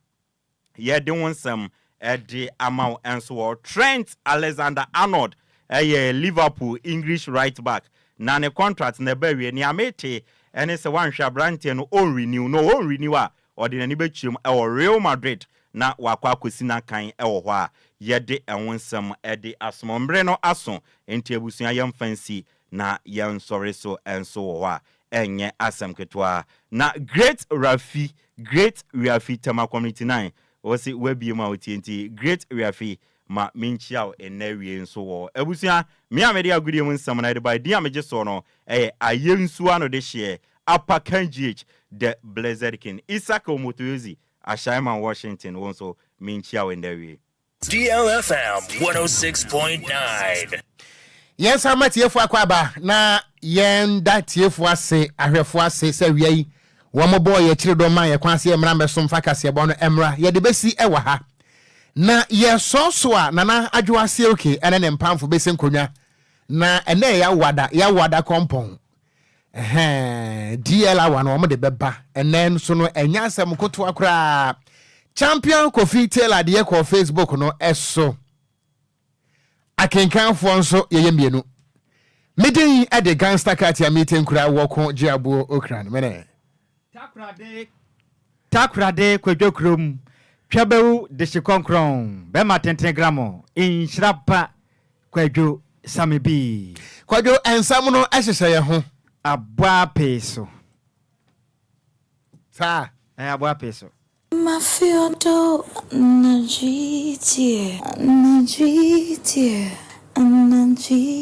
Yɛde wo nsɛm de ama wo nso wɔ Trent Alexander-Arnold yɛ Liverpool English right back na ne contract no ɛba awie. Nea mete ne sɛ wanhwɛ aberanteɛ no ɔn renew na ɔn renew a ɔde n'ani bɛkyerɛ mu wɔ Real Madrid na wakɔ akɔsi n'akan wɔ hɔ a yɛde ɛho nsɛm de asoma. Mmere no aso nti abusua yɛmfa nsi na yɛnsɔre so nso wɔ hɔ a ɛnyɛ asɛm ketewa. Na Great Rafi, Great Wiafi, Tema Community 9, wɔse woabie mu a wotie nti Great Wiafi ma menkyia wo nnɛ awiei nso wɔ abusua. Me a mede agodie mu nsɛm no de bae, din a megye soɔ no yɛ Ayensuo ano dehyeɛ, Apakan GH, The Blessed King, Isaka Omotoyosi, Ashaiman Washington, wo nso menkyia wo nnɛ awiei. DLFM 106.9. Yɛn san ma tiefo akwaaba na yɛn da tiefo ase, ahwɛfo ase sɛ awia yi wɔn bɔɔ yɛn akyiri dɔm maa yɛn kwan sɛ yɛmmra mmɛsom mfa kaseɛbɔ no mmra. Yɛde bɛsi wɔ ha. Na yɛsɔɔ so a Nana Adwoa Silky ne ne mpamfo bɛsi nkonnwa. Na ɛnnɛ yɛ Yawoada, Yawoada kɔmpɔn. Ɛhɛn, DL hour no wɔn de bɛba. Ɛnnɛ nso no ɛnyɛ asɛm kotoa koraa. Champion Kofi Taylor deɛ kɔɔ Facebook no so. Akenkanfoɔ nso yɛyɛ mmienu. Me din de Gangster Katia Mite Nkura Wɔko Gye Aboɔ Okran. Mene. Takoradi, Takoradi, Kwadwo kurom. Twɛbɛwu dehye kɔnkrɔn bɛma tenten gramo nhyira ba Kwadwo Same bi. Kwadwo nsɛm no hyehyɛ yɛn ho. Aboa pee so. Saa. Ɛɛ aboa pee so. Mafiodo anadwo yi deɛ, anadwo yi deɛ, anadwo yi.